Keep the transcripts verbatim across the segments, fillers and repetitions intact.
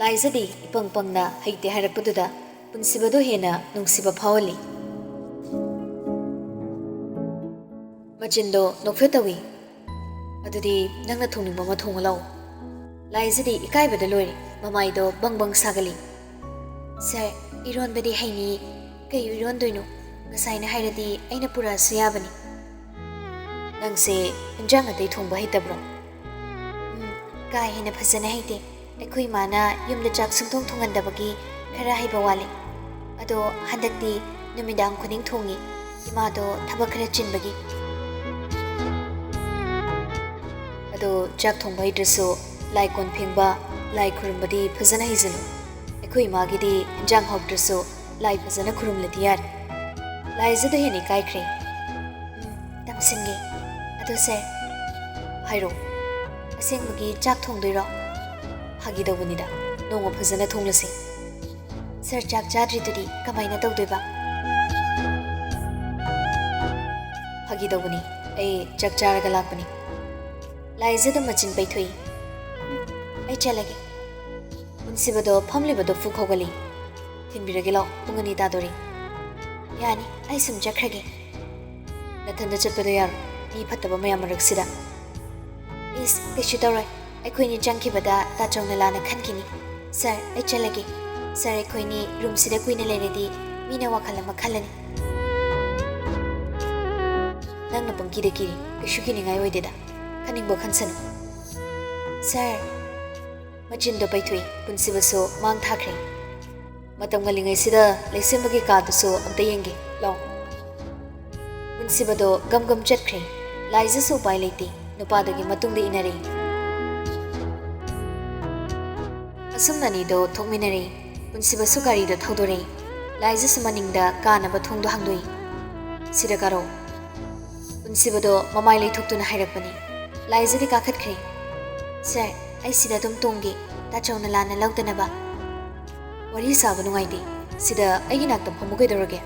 ꯂꯥꯏꯖꯗꯤ ꯏꯄꯪ ꯄꯪꯅ ꯍꯩꯇꯦ ꯍꯥꯏꯔꯛꯄꯗꯨꯗ ꯄꯨꯟꯁꯤꯕꯗꯣ ꯍꯦꯟꯅ ꯅꯨꯡꯁꯤꯕ ꯐꯥꯎꯍꯜꯂꯤ꯫ ꯃꯆꯤꯟꯗꯣ ꯅꯣꯛꯐꯦꯠ ꯇꯧꯏ꯫ "ꯑꯗꯨꯗꯤ ꯅꯪꯅ ꯊꯣꯡꯅꯤꯡꯕ ꯑꯃ ꯊꯣꯡꯉꯨ ꯂꯥꯛꯑꯣ꯫" ꯂꯥꯏꯖꯗꯤ ꯏꯀꯥꯏꯕꯗ ꯂꯣꯏꯔꯦ, ꯃꯃꯥꯏꯗꯣ ꯕꯪ ꯕꯪ ꯁꯥꯒꯠꯂꯤ꯫ "ꯁꯥꯔ, ꯏꯔꯣꯟꯕꯗꯤ ꯍꯩꯅꯤ, ꯀꯩ ꯏꯔꯣꯟꯗꯣꯏꯅꯣ? ꯉꯁꯥꯏꯅ ꯍꯥꯏꯔꯗꯤ ꯑꯩꯅ ꯄꯨꯔꯛꯑꯁꯨ ꯌꯥꯕꯅꯤ꯫" "ꯅꯪꯁꯦ ꯏꯟꯖꯥꯡ ꯑꯇꯩ ꯊꯣꯡꯕ ꯍꯩꯇꯕ꯭ꯔꯣ?" "ꯎꯝ, ꯀꯥ ꯍꯦꯟꯅ ꯐꯖꯅ ꯍꯩꯇꯦ꯫ ꯑꯩꯈꯣꯏ ꯏꯃꯥꯅ ꯌꯨꯝꯗ ꯆꯥꯛ ꯁꯨꯡꯊꯣꯡ ꯊꯣꯡꯍꯟꯗꯕꯒꯤ ꯈꯔ ꯍꯩꯕ ꯋꯥꯠꯂꯦ꯫ ꯑꯗꯣ ꯍꯟꯗꯛꯇꯤ ꯅꯨꯃꯤꯗꯥꯡ ꯈꯨꯗꯤꯡ ꯊꯣꯡꯉꯤ, ꯏꯃꯥꯗꯣ ꯊꯕꯛ ꯈꯔ ꯆꯤꯟꯕꯒꯤ꯫" "ꯑꯗꯣ ꯆꯥꯛ ꯊꯣꯡꯕ ꯍꯩꯇ꯭ꯔꯁꯨ ꯂꯥꯏ ꯀꯣꯟ ꯐꯦꯡꯕ, ꯂꯥꯏ ꯈꯨꯔꯨꯝꯕꯗꯤ ꯐꯖꯅ ꯍꯩꯖꯜꯂꯨ꯫ ꯑꯩꯈꯣꯏ ꯏꯃꯥꯒꯤꯗꯤ ꯏꯟꯖꯥꯡ ꯍꯥꯎꯇ꯭ꯔꯁꯨ ꯂꯥꯏ ꯐꯖꯅ ꯈꯨꯔꯨꯝꯂꯗꯤ ꯌꯥꯔꯦ꯫" ꯂꯥꯏꯖꯗꯣ ꯍꯦꯟꯅ ꯏꯀꯥꯏꯈ꯭ꯔꯦ꯫ "ꯎꯝ, ꯇꯝꯁꯤꯟꯒꯦ꯫ ꯑꯗꯣ ꯁꯥꯔ꯫" "ꯍꯥꯏꯔꯣ꯫" "ꯑꯁꯦꯡꯕꯒꯤ ꯆꯥꯛ ꯊꯣꯡꯗꯣꯏꯔꯣ?" "ꯐꯥꯒꯤ ꯇꯧꯕꯅꯤꯗ, ꯅꯣꯡꯃ ꯐꯖꯅ ꯊꯣꯡꯂꯁꯤ꯫" "ꯁꯥꯔ, ꯆꯥꯛ ꯆꯥꯗ꯭ꯔꯤꯗꯨꯗꯤ ꯀꯃꯥꯏꯅ ꯇꯧꯗꯣꯏꯕ?" "ꯐꯥꯒꯤ ꯇꯧꯕꯅꯤ, ꯑꯩ ꯆꯥꯛ ꯆꯥꯔꯒ ꯂꯥꯛꯄꯅꯤ꯫" ꯂꯥꯏꯖꯗꯣ ꯃꯆꯤꯟ ꯄꯩꯊꯣꯛꯏ꯫ "ꯎꯝ, ꯑꯩ ꯆꯠꯂꯒꯦ꯫" ꯄꯨꯟꯁꯤꯕꯗꯣ ꯐꯝꯂꯤꯕꯗꯣ ꯐꯨꯛ ꯍꯧꯒꯠꯂꯤ꯫ "ꯊꯤꯟꯕꯤꯔꯒꯦ ꯂꯥꯛꯑꯣ, ꯄꯨꯡ ꯑꯅꯤ ꯇꯥꯗꯣꯔꯦ꯫" "ꯌꯥꯅꯤ, ꯑꯩ ꯁꯨꯝ ꯆꯠꯈ꯭ꯔꯒꯦ꯫" "ꯅꯊꯟꯗ ꯆꯠꯄꯗꯣ ꯌꯥꯔꯣꯏ, ꯃꯤ ꯐꯠꯇꯕ ꯃꯌꯥꯝ ꯃꯔꯛꯁꯤꯗ꯫" "ꯏꯁ, ꯀꯩꯁꯨ ꯇꯧꯔꯣꯏ꯫ ꯑꯩꯈꯣꯏꯅꯤ ꯆꯪꯈꯤꯕꯗ ꯇꯥꯆꯧꯅ ꯂꯥꯟꯅ ꯈꯟꯈꯤꯅꯤ꯫ ꯁꯥꯔ, ꯑꯩ ꯆꯠꯂꯒꯦ꯫ ꯁꯥꯔ, ꯑꯩꯈꯣꯏꯅꯤ ꯔꯨꯝꯁꯤꯗ ꯀꯨꯏꯅ ꯂꯩꯔꯗꯤ ꯃꯤꯅ ꯋꯥꯈꯜ ꯑꯃ ꯈꯜꯂꯅꯤ꯫" "ꯅꯪꯅ ꯄꯪꯀꯤꯗ ꯀꯤꯔꯤ, ꯀꯩꯁꯨ ꯀꯤꯅꯤꯡꯉꯥꯏ ꯑꯣꯏꯗꯦꯗ꯫ ꯈꯟꯅꯤꯡꯕ ꯈꯟꯁꯅꯨ꯫" "ꯁꯥꯔ꯫" ꯃꯆꯤꯟꯗꯣ ꯄꯩꯊꯣꯛꯏ, ꯄꯨꯟꯁꯤꯕꯁꯨ ꯃꯥꯡ ꯊꯥꯈ꯭ꯔꯦ꯫ "ꯃꯇꯝ ꯉꯜꯂꯤꯉꯩꯁꯤꯗ ꯂꯩꯁꯦꯝꯕꯒꯤ ꯀꯥꯗꯨꯁꯨ ꯑꯝꯇ ꯌꯦꯡꯒꯦ, ꯂꯥꯎ꯫" ꯄꯨꯟꯁꯤꯕꯗꯣ ꯒꯝ ꯒꯝ ꯆꯠꯈ꯭ꯔꯦ꯫ ꯂꯥꯏꯖꯁꯨ ꯎꯄꯥꯏ ꯂꯩꯇꯦ, ꯅꯨꯄꯥꯗꯨꯒꯤ ꯃꯇꯨꯡꯗ ꯏꯟꯅꯔꯦ꯫ ꯑꯁꯨꯝꯅ ꯑꯅꯤꯗꯣ ꯊꯣꯛꯃꯤꯟꯅꯔꯦ꯫ ꯄꯨꯟꯁꯤꯕꯁꯨ ꯒꯥꯔꯤꯗꯣ ꯊꯧꯗꯣꯔꯛꯏ꯫ ꯂꯥꯏꯖꯁꯨ ꯃꯅꯤꯡꯗ ꯀꯥꯅꯕ ꯊꯣꯡꯗꯣ ꯍꯥꯡꯗꯣꯛꯏ꯫ "ꯁꯤꯗ ꯀꯥꯔꯣ꯫" ꯄꯨꯟꯁꯤꯕꯗꯣ ꯃꯃꯥꯏ ꯂꯩꯊꯣꯛꯇꯨꯅ ꯍꯥꯏꯔꯛꯄꯅꯤ꯫ ꯂꯥꯏꯖꯗꯤ ꯀꯥꯈꯠꯈ꯭ꯔꯦ꯫ "ꯁꯥꯔ, ꯑꯩ ꯁꯤꯗ ꯑꯗꯨꯝ ꯇꯣꯡꯒꯦ, ꯇꯥꯆꯧꯅ ꯂꯥꯟꯅ ꯂꯧꯗꯅꯕ꯫" "ꯋꯥꯔꯤ ꯁꯥꯕ ꯅꯨꯡꯉꯥꯏꯇꯦ, ꯁꯤꯗ ꯑꯩꯒꯤ ꯅꯥꯛꯇ ꯐꯝꯃꯨ ꯀꯩꯗꯧꯔꯒꯦ?"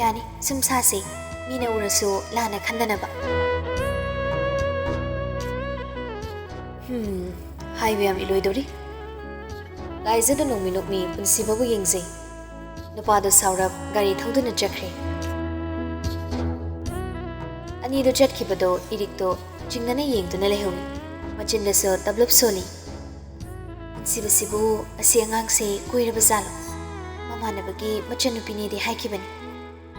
"ꯌꯥꯅꯤ, ꯁꯨꯝ ꯁꯥꯁꯦ, ꯃꯤꯅ ꯎꯔꯁꯨ ꯂꯥꯟꯅ ꯈꯟꯗꯅꯕ꯫" "ꯍꯝ, ꯍꯥꯏꯕ ꯌꯥꯝ ꯏꯂꯣꯏꯗꯧꯔꯤ꯫" ꯂꯥꯏꯖꯗꯨ ꯅꯣꯡꯃꯤ ꯅꯣꯛꯃꯤ ꯄꯨꯟꯁꯤꯕꯕꯨ ꯌꯦꯡꯖꯩ꯫ ꯅꯨꯄꯥꯗꯨ ꯁꯥꯎꯔꯞ ꯒꯥꯔꯤ ꯊꯧꯗꯨꯅ ꯆꯠꯈ꯭ꯔꯦ꯫ ꯑꯅꯤꯗꯨ ꯆꯠꯈꯤꯕꯗꯣ ꯏꯔꯤꯛꯇꯣ ꯆꯤꯡꯅꯅ ꯌꯦꯡꯗꯨꯅ ꯂꯩꯍꯧꯏ꯫ ꯃꯆꯤꯟꯗꯁꯨ ꯇꯞꯂꯞ ꯁꯣꯜꯂꯤ꯫ ꯄꯨꯟꯁꯤꯕꯁꯤꯕꯨ ꯑꯁꯤ ꯑꯉꯥꯡꯁꯦ ꯀꯣꯏꯔꯕ ꯖꯥꯠꯂꯣ? ꯃꯃꯥꯟꯅꯕꯒꯤ ꯃꯆꯟꯅꯨꯄꯤꯅꯦꯗꯤ ꯍꯥꯏꯈꯤꯕꯅꯤ꯫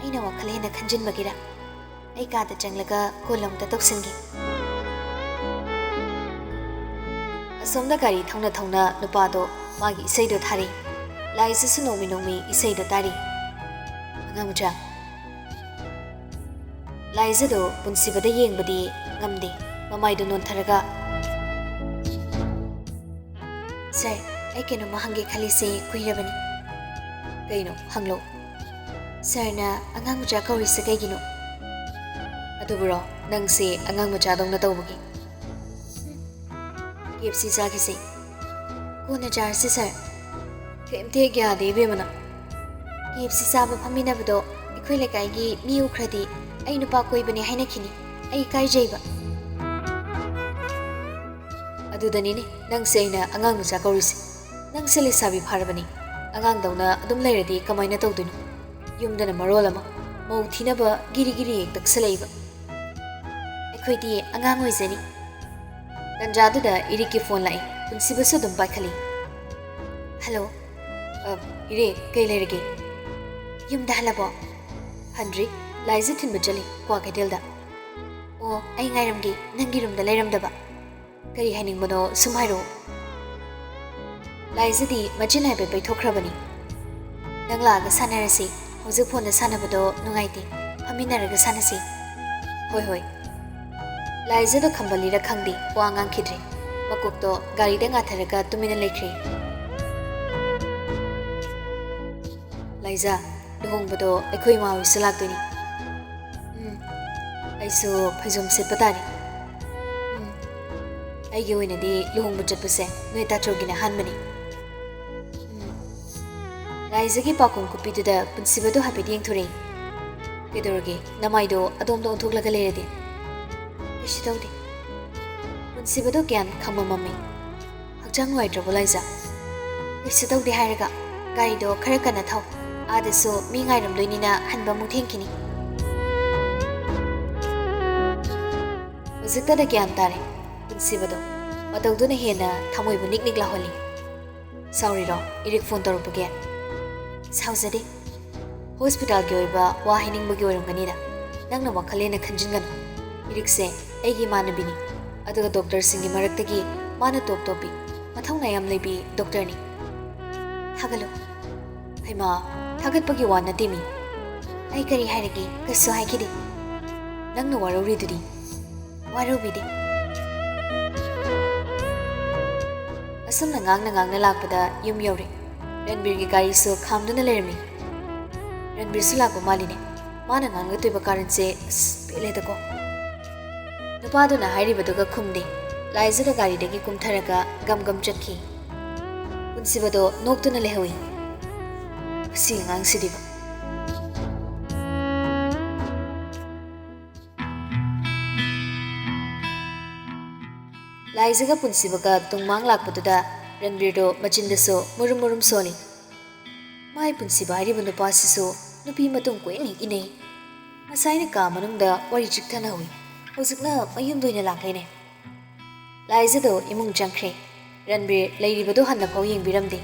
ꯑꯩꯅ ꯋꯥꯈꯜ ꯍꯦꯟꯅ ꯈꯟꯖꯤꯟꯕꯒꯤꯔ? ꯑꯩ ꯀꯥꯗ ꯆꯪꯂꯒ ꯀꯣꯜ ꯑꯃꯨꯛꯇ ꯇꯧꯁꯤꯟꯒꯦ꯫ ꯑꯁꯣꯝꯗ ꯒꯥꯔꯤ ꯊꯧꯅ ꯊꯧꯅ ꯅꯨꯄꯥꯗꯣ ꯃꯥꯒꯤ ꯏꯁꯩꯗꯣ ꯊꯥꯔꯤ꯫ ꯂꯥꯏꯖꯁꯨ ꯅꯣꯡꯃꯤ ꯅꯣꯡꯃꯤ ꯏꯁꯩꯗꯣ ꯇꯥꯔꯤ꯫ ꯑꯉꯥꯡ ꯃꯆꯥ, ꯂꯥꯏꯖꯗꯣ ꯄꯨꯟꯁꯤꯕꯗ ꯌꯦꯡꯕꯗꯤ ꯉꯝꯗꯦ꯫ ꯃꯃꯥꯏꯗꯣ ꯅꯣꯟꯊꯔꯒ, "ꯁꯥꯔ, ꯑꯩ ꯀꯩꯅꯣꯝꯃ ꯍꯪꯒꯦ ꯈꯜꯂꯤꯁꯦ ꯀꯨꯏꯔꯕꯅꯤ꯫" "ꯀꯩꯅꯣ? ꯍꯪꯂꯣ꯫" "ꯁꯥꯔꯅ ꯑꯉꯥꯡ ꯃꯆꯥ ꯀꯧꯔꯤꯁꯦ ꯀꯩꯒꯤꯅꯣ?" "ꯑꯗꯨꯕꯨꯔꯣ? ꯅꯪꯁꯦ ꯑꯉꯥꯡ ꯃꯆꯥꯗꯧꯅ ꯇꯧꯕꯒꯤ?" "ꯀꯦ ꯑꯦꯐ ꯁꯤ ꯆꯥꯈꯤꯁꯦ꯫" "ꯀꯣꯟꯅ ꯆꯥꯔꯁꯤ ꯁꯥꯔ꯫" "ꯀꯩꯝꯇ ꯍꯦꯛ ꯌꯥꯗꯦ ꯏꯕꯦꯝꯃ ꯅꯪ꯫ ꯀꯦ ꯑꯦꯐ ꯁꯤ ꯆꯥꯕ ꯐꯝꯃꯤꯟꯅꯕꯗꯣ ꯑꯩꯈꯣꯏ ꯂꯩꯀꯥꯏꯒꯤ ꯃꯤ ꯎꯈ꯭ꯔꯗꯤ ꯑꯩ ꯅꯨꯄꯥ ꯀꯣꯏꯕꯅꯦ ꯍꯥꯏꯅꯈꯤꯅꯤ꯫ ꯑꯩ ꯏꯀꯥꯏꯖꯩꯕ꯫" "ꯑꯗꯨꯗꯅꯤꯅꯦ ꯅꯪꯁꯦ ꯑꯩꯅ ꯑꯉꯥꯡ ꯃꯆꯥ ꯀꯧꯔꯤꯁꯦ꯫ ꯅꯪꯁꯦ ꯂꯩꯁꯥꯕꯤ ꯐꯥꯔꯕꯅꯤ꯫ ꯑꯉꯥꯡꯗꯧꯅ ꯑꯗꯨꯝ ꯂꯩꯔꯗꯤ ꯀꯃꯥꯏꯅ ꯇꯧꯗꯣꯏꯅꯣ? ꯌꯨꯝꯗꯅ ꯃꯔꯣꯜ ꯑꯃ ꯃꯧ ꯊꯤꯅꯕ ꯒꯤꯔꯤ ꯒꯤꯔꯤ ꯍꯦꯛ ꯇꯛꯁꯜꯂꯛꯏꯕ꯫" "ꯑꯩꯈꯣꯏꯗꯤ ꯑꯉꯥꯡ ꯑꯣꯏꯖꯅꯤ꯫" ꯇꯟꯖꯥꯗꯨꯗ ꯏꯔꯤꯛꯀꯤ ꯐꯣꯟ ꯂꯥꯛꯏ꯫ ꯄꯨꯟꯁꯤꯕꯁꯨ ꯑꯗꯨꯝ ꯄꯥꯏꯈꯠꯂꯤ꯫ "ꯍꯜꯂꯣ꯫" "ꯑ, ꯏꯔꯦ, ꯀꯩ ꯂꯩꯔꯒꯦ?" "ꯌꯨꯝꯗ ꯍꯜꯂꯕꯣ?" "ꯍꯟꯗ꯭ꯔꯤ꯫ ꯂꯥꯏꯖ ꯊꯤꯟꯕ ꯆꯠꯂꯤ ꯀ꯭ꯋꯥ ꯀꯩꯊꯦꯜꯗ꯫" "ꯑꯣ, ꯑꯩ ꯉꯥꯏꯔꯝꯒꯦ ꯅꯪꯒꯤ ꯔꯨꯝꯗ ꯂꯩꯔꯝꯗꯕ꯫" "ꯀꯔꯤ ꯍꯥꯏꯅꯤꯡꯕꯅꯣ ꯁꯨꯝ ꯍꯥꯏꯔꯛꯑꯣ꯫" "ꯂꯥꯏꯖꯗꯤ ꯃꯆꯤꯟ ꯍꯥꯏꯐꯦꯠ ꯄꯩꯊꯣꯛꯈ꯭ꯔꯕꯅꯤ꯫" "ꯅꯪ ꯂꯥꯛꯑꯒ ꯁꯥꯟꯅꯔꯁꯤ꯫ ꯍꯧꯖꯤꯛ ꯐꯣꯟꯗ ꯁꯥꯟꯅꯕꯗꯣ ꯅꯨꯡꯉꯥꯏꯇꯦ꯫ ꯐꯝꯃꯤꯟꯅꯔꯒ ꯁꯥꯟꯅꯁꯤ꯫" "ꯍꯣꯏ, ꯍꯣꯏ꯫" ꯂꯥꯏꯖꯗꯣ ꯈꯝꯕꯜꯂꯤꯔ ꯈꯪꯗꯦ, ꯋꯥ ꯉꯥꯡꯈꯤꯗ꯭ꯔꯦ꯫ ꯃꯀꯣꯛꯇꯣ ꯒꯥꯔꯤꯗ ꯉꯥꯊꯔꯒ ꯇꯨꯃꯤꯟꯅ ꯂꯩꯈ꯭ꯔꯦ꯫ "ꯂꯥꯏꯖ, ꯂꯨꯍꯣꯡꯕꯗꯣ ꯑꯩꯈꯣꯏ ꯏꯃꯥ ꯍꯣꯏꯁꯨ ꯂꯥꯛꯇꯣꯏꯅꯤ꯫" "ꯎꯝ, ꯑꯩꯁꯨ ꯐꯩꯖꯣꯝ ꯁꯦꯠꯄ ꯇꯥꯔꯦ꯫" "ꯎꯝ, ꯑꯩꯒꯤ ꯑꯣꯏꯅꯗꯤ ꯂꯨꯍꯣꯡꯕ ꯆꯠꯄꯁꯦ ꯅꯣꯏ ꯇꯥꯆꯧꯒꯤꯅ ꯑꯍꯥꯟꯕꯅꯤ꯫" ꯎꯝ꯫ ꯂꯥꯏꯖꯒꯤ ꯄꯥꯎꯈꯨꯝ ꯈꯨꯄꯤꯗꯨꯗ ꯄꯨꯟꯁꯤꯕꯗꯣ ꯍꯥꯏꯐꯦꯠ ꯌꯦꯡꯊꯣꯔꯛꯏ꯫ "ꯀꯩꯗꯧꯔꯒꯦ? ꯅꯃꯥꯏꯗꯣ ꯑꯗꯣꯝꯗ ꯑꯣꯟꯊꯣꯛꯂꯒ ꯂꯩꯔꯗꯤ?" "ꯀꯩꯁꯨ ꯇꯧꯗꯦ꯫" ꯄꯨꯟꯁꯤꯕꯗꯣ ꯒ꯭ꯌꯥꯟ ꯈꯪꯃꯝꯃꯝꯃꯤ꯫ "ꯍꯛꯆꯥꯡ ꯅꯨꯡꯉꯥꯏꯇ꯭ꯔꯕꯣ ꯂꯥꯏꯖ?" ꯀꯩꯁꯨ ꯇꯧꯗꯦ ꯍꯥꯏꯔꯒ꯫ ꯒꯥꯔꯤꯗꯣ ꯈꯔ ꯀꯟꯅ ꯊꯧ꯫ ꯑꯥꯗꯁꯨ ꯃꯤ ꯉꯥꯏꯔꯝꯗꯣꯏꯅꯤꯅ ꯍꯟꯕ ꯑꯃꯨꯛ ꯊꯦꯡꯈꯤꯅꯤ꯫ ꯍꯧꯖꯤꯛꯇꯗ ꯒ꯭ꯌꯥꯟ ꯇꯥꯔꯦ꯫ ꯄꯨꯟꯁꯤꯕꯗꯣ ꯃꯇꯧꯗꯨꯅ ꯍꯦꯟꯅ ꯊꯃꯣꯏꯕꯨ ꯅꯤꯛ ꯅꯤꯛ ꯂꯥꯎꯍꯜꯂꯤ꯫ ꯁꯥꯎꯔꯤꯔꯣ ꯏꯔꯤꯛ ꯐꯣꯟ ꯇꯧꯔꯛꯄꯒꯤ? ꯁꯥꯎꯖꯗꯦ꯫ ꯍꯣꯁꯄꯤꯇꯥꯜꯒꯤ ꯑꯣꯏꯕ ꯋꯥ ꯍꯥꯏꯅꯤꯡꯕꯒꯤ ꯑꯣꯏꯔꯝꯒꯅꯤꯗ꯫ ꯅꯪꯅ ꯋꯥꯈꯜ ꯍꯦꯟꯅ ꯈꯟꯖꯤꯟꯒꯅꯨ꯫ ꯏꯔꯤꯛꯁꯦ ꯑꯩꯒꯤ ꯏꯃꯥꯟꯅꯕꯤꯅꯤ꯫ ꯑꯗꯨꯒ ꯗꯣꯛꯇꯔꯁꯤꯡꯒꯤ ꯃꯔꯛꯇꯒꯤ ꯃꯥꯅ ꯇꯣꯞ ꯇꯣꯞꯄꯤ꯫ ꯃꯊꯧꯅꯥ ꯌꯥꯝ ꯂꯩꯕꯤ ꯗꯣꯛꯇꯔꯅꯤ꯫ ꯊꯥꯒꯠꯂꯨ꯫ ꯍꯩꯃꯥ, ꯊꯥꯒꯠꯄꯒꯤ ꯋꯥ ꯅꯠꯇꯦꯃꯤ꯫ ꯑꯩ ꯀꯔꯤ ꯍꯥꯏꯔꯒꯦ? ꯀꯩꯁꯨ ꯍꯥꯏꯈꯤꯗꯦ꯫ ꯅꯪꯅ ꯋꯥꯔꯧꯔꯤꯗꯨꯗꯤ꯫ ꯋꯥꯔꯧꯕꯤꯗꯦ꯫ ꯑꯁꯨꯝꯅ ꯉꯥꯡꯅ ꯉꯥꯡꯅ ꯂꯥꯛꯄꯗ ꯌꯨꯝ ꯌꯧꯔꯦ꯫ ꯔꯟꯕꯤꯔꯒꯤ ꯒꯥꯔꯤꯁꯨ ꯈꯥꯝꯗꯨꯅ ꯂꯩꯔꯝꯃꯤ꯫ ꯔꯟꯕꯤꯔꯁꯨ ꯂꯥꯛꯄ ꯃꯥꯜꯂꯤꯅꯦ꯫ ꯃꯥꯅ ꯉꯥꯡꯂꯛꯇꯣꯏꯕ ꯀꯥꯔꯟꯁꯦ ꯑꯁ ꯄꯦꯜꯂꯦꯗꯀꯣ꯫ ꯅꯨꯄꯥꯗꯨꯅ ꯍꯥꯏꯔꯤꯕꯗꯨꯒ ꯈꯨꯝꯗꯦ꯫ ꯂꯥꯏꯖꯗ ꯒꯥꯔꯤꯗꯒꯤ ꯀꯨꯝꯊꯔꯒ ꯒꯝ ꯒꯝ ꯆꯠꯈꯤ꯫ ꯄꯨꯟꯁꯤꯕꯗꯣ ꯅꯣꯛꯇꯨꯅ ꯂꯩꯍꯧꯏ꯫ ꯃꯁꯤ ꯑꯉꯥꯡꯁꯤꯗꯤꯕ꯫ ꯂꯥꯏꯖꯒ ꯄꯨꯟꯁꯤꯕꯒ ꯇꯨꯡꯃꯥꯡ ꯂꯥꯛꯄꯗꯨꯗ ꯔꯟꯕꯤꯔꯗꯣ ꯃꯆꯤꯟꯗꯁꯨ ꯃꯨꯔꯨꯝ ꯃꯨꯔꯨꯝ ꯁꯣꯜꯂꯤ꯫ ꯃꯥꯏ ꯄꯨꯟꯁꯤꯕ ꯍꯥꯏꯔꯤꯕ ꯅꯨꯄꯥꯁꯤꯁꯨ ꯅꯨꯄꯤ ꯃꯇꯨꯡ ꯀꯣꯏꯅ ꯏꯅꯩ꯫ ꯉꯁꯥꯏꯅ ꯀꯥ ꯃꯅꯨꯡꯗ ꯋꯥꯔꯤ ꯆꯤꯛꯊꯅꯍꯧꯏ꯫ ꯍꯧꯖꯤꯛꯅ ꯃꯌꯨꯝꯗ ꯑꯣꯏꯅ ꯂꯥꯛꯂꯦꯅꯦ꯫ ꯂꯥꯏꯖꯗꯣ ꯏꯃꯨꯡ ꯆꯪꯈ꯭ꯔꯦ꯫ ꯔꯟꯕꯤꯔ ꯂꯩꯔꯤꯕꯗꯨ ꯍꯟꯅꯐꯥꯎ ꯌꯦꯡꯕꯤꯔꯝꯗꯦ꯫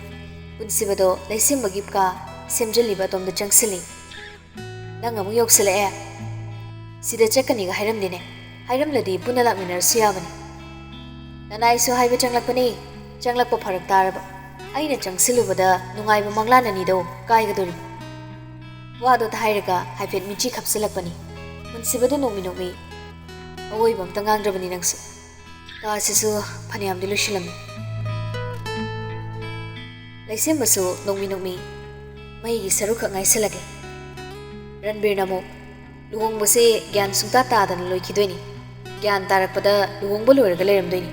ꯄꯨꯟꯁꯤꯕꯗꯣ ꯂꯩꯁꯦꯝꯕꯒꯤ ꯀꯥ ꯁꯦꯝꯖꯤꯜꯂꯤꯕ ꯑꯗꯣꯝꯗ ꯆꯪꯁꯤꯜꯂꯤ꯫ "ꯅꯪ ꯑꯃꯨꯛ ꯌꯧꯁꯤꯜꯂꯛꯑꯦ? ꯁꯤꯗ ꯆꯠꯀꯅꯤꯒ ꯍꯥꯏꯔꯝꯗꯦꯅꯦ꯫ ꯍꯥꯏꯔꯝꯂꯗꯤ ꯄꯨꯟꯅ ꯂꯥꯛꯃꯤꯟꯅꯔꯁꯨ ꯌꯥꯕꯅꯤ꯫ ꯅꯅꯥꯏꯁꯨ ꯍꯥꯏꯕ ꯆꯪꯂꯛꯄꯅꯤ꯫ ꯆꯪꯂꯛꯄ ꯐꯔꯛ ꯇꯥꯔꯕ꯫ ꯑꯩꯅ ꯆꯪꯁꯤꯜꯂꯨꯕꯗ ꯅꯨꯡꯉꯥꯏꯕ ꯃꯪꯂꯥꯟ ꯑꯅꯤꯗꯣ ꯀꯥꯏꯒꯗꯣꯔꯤ꯫" ꯋꯥꯗꯣ ꯍꯥꯏꯔꯒ ꯍꯥꯏꯐꯦꯠ ꯃꯤꯠꯆꯤ ꯈꯞꯆꯤꯜꯂꯛꯄꯅꯤ꯫ ꯄꯨꯟꯁꯤꯕꯗꯣ ꯅꯣꯛꯃꯤ ꯅꯣꯛꯃꯤ, "ꯑꯋꯣꯏꯕ ꯑꯝꯇ ꯉꯥꯡꯗ꯭ꯔꯕꯅꯤ ꯅꯪꯁꯨ꯫ ꯀꯥꯁꯤꯁꯨ ꯐꯅꯌꯥꯝꯗꯤ ꯂꯣꯏꯁꯤꯜꯂꯝꯃꯤ꯫ ꯂꯩꯁꯦꯝꯕꯁꯨ ꯅꯣꯛꯃꯤ ꯅꯣꯛꯃꯤ, ꯃꯩꯒꯤ ꯁꯔꯨꯛꯈꯛ ꯉꯥꯏꯁꯤꯜꯂꯒꯦ꯫" ꯔꯟꯕꯤꯔꯅ ꯑꯃꯨꯛ, "ꯂꯨꯍꯣꯡꯕꯁꯦ ꯒ꯭ꯌꯥꯟ ꯁꯨꯡꯇꯥ ꯇꯥꯗꯅ ꯂꯣꯏꯈꯤꯗꯣꯏꯅꯤ꯫ ꯒ꯭ꯌꯥꯟ ꯇꯥꯔꯛꯄꯗ ꯂꯨꯍꯣꯡꯕ ꯂꯣꯏꯔꯒ ꯂꯩꯔꯝꯗꯣꯏꯅꯤ꯫"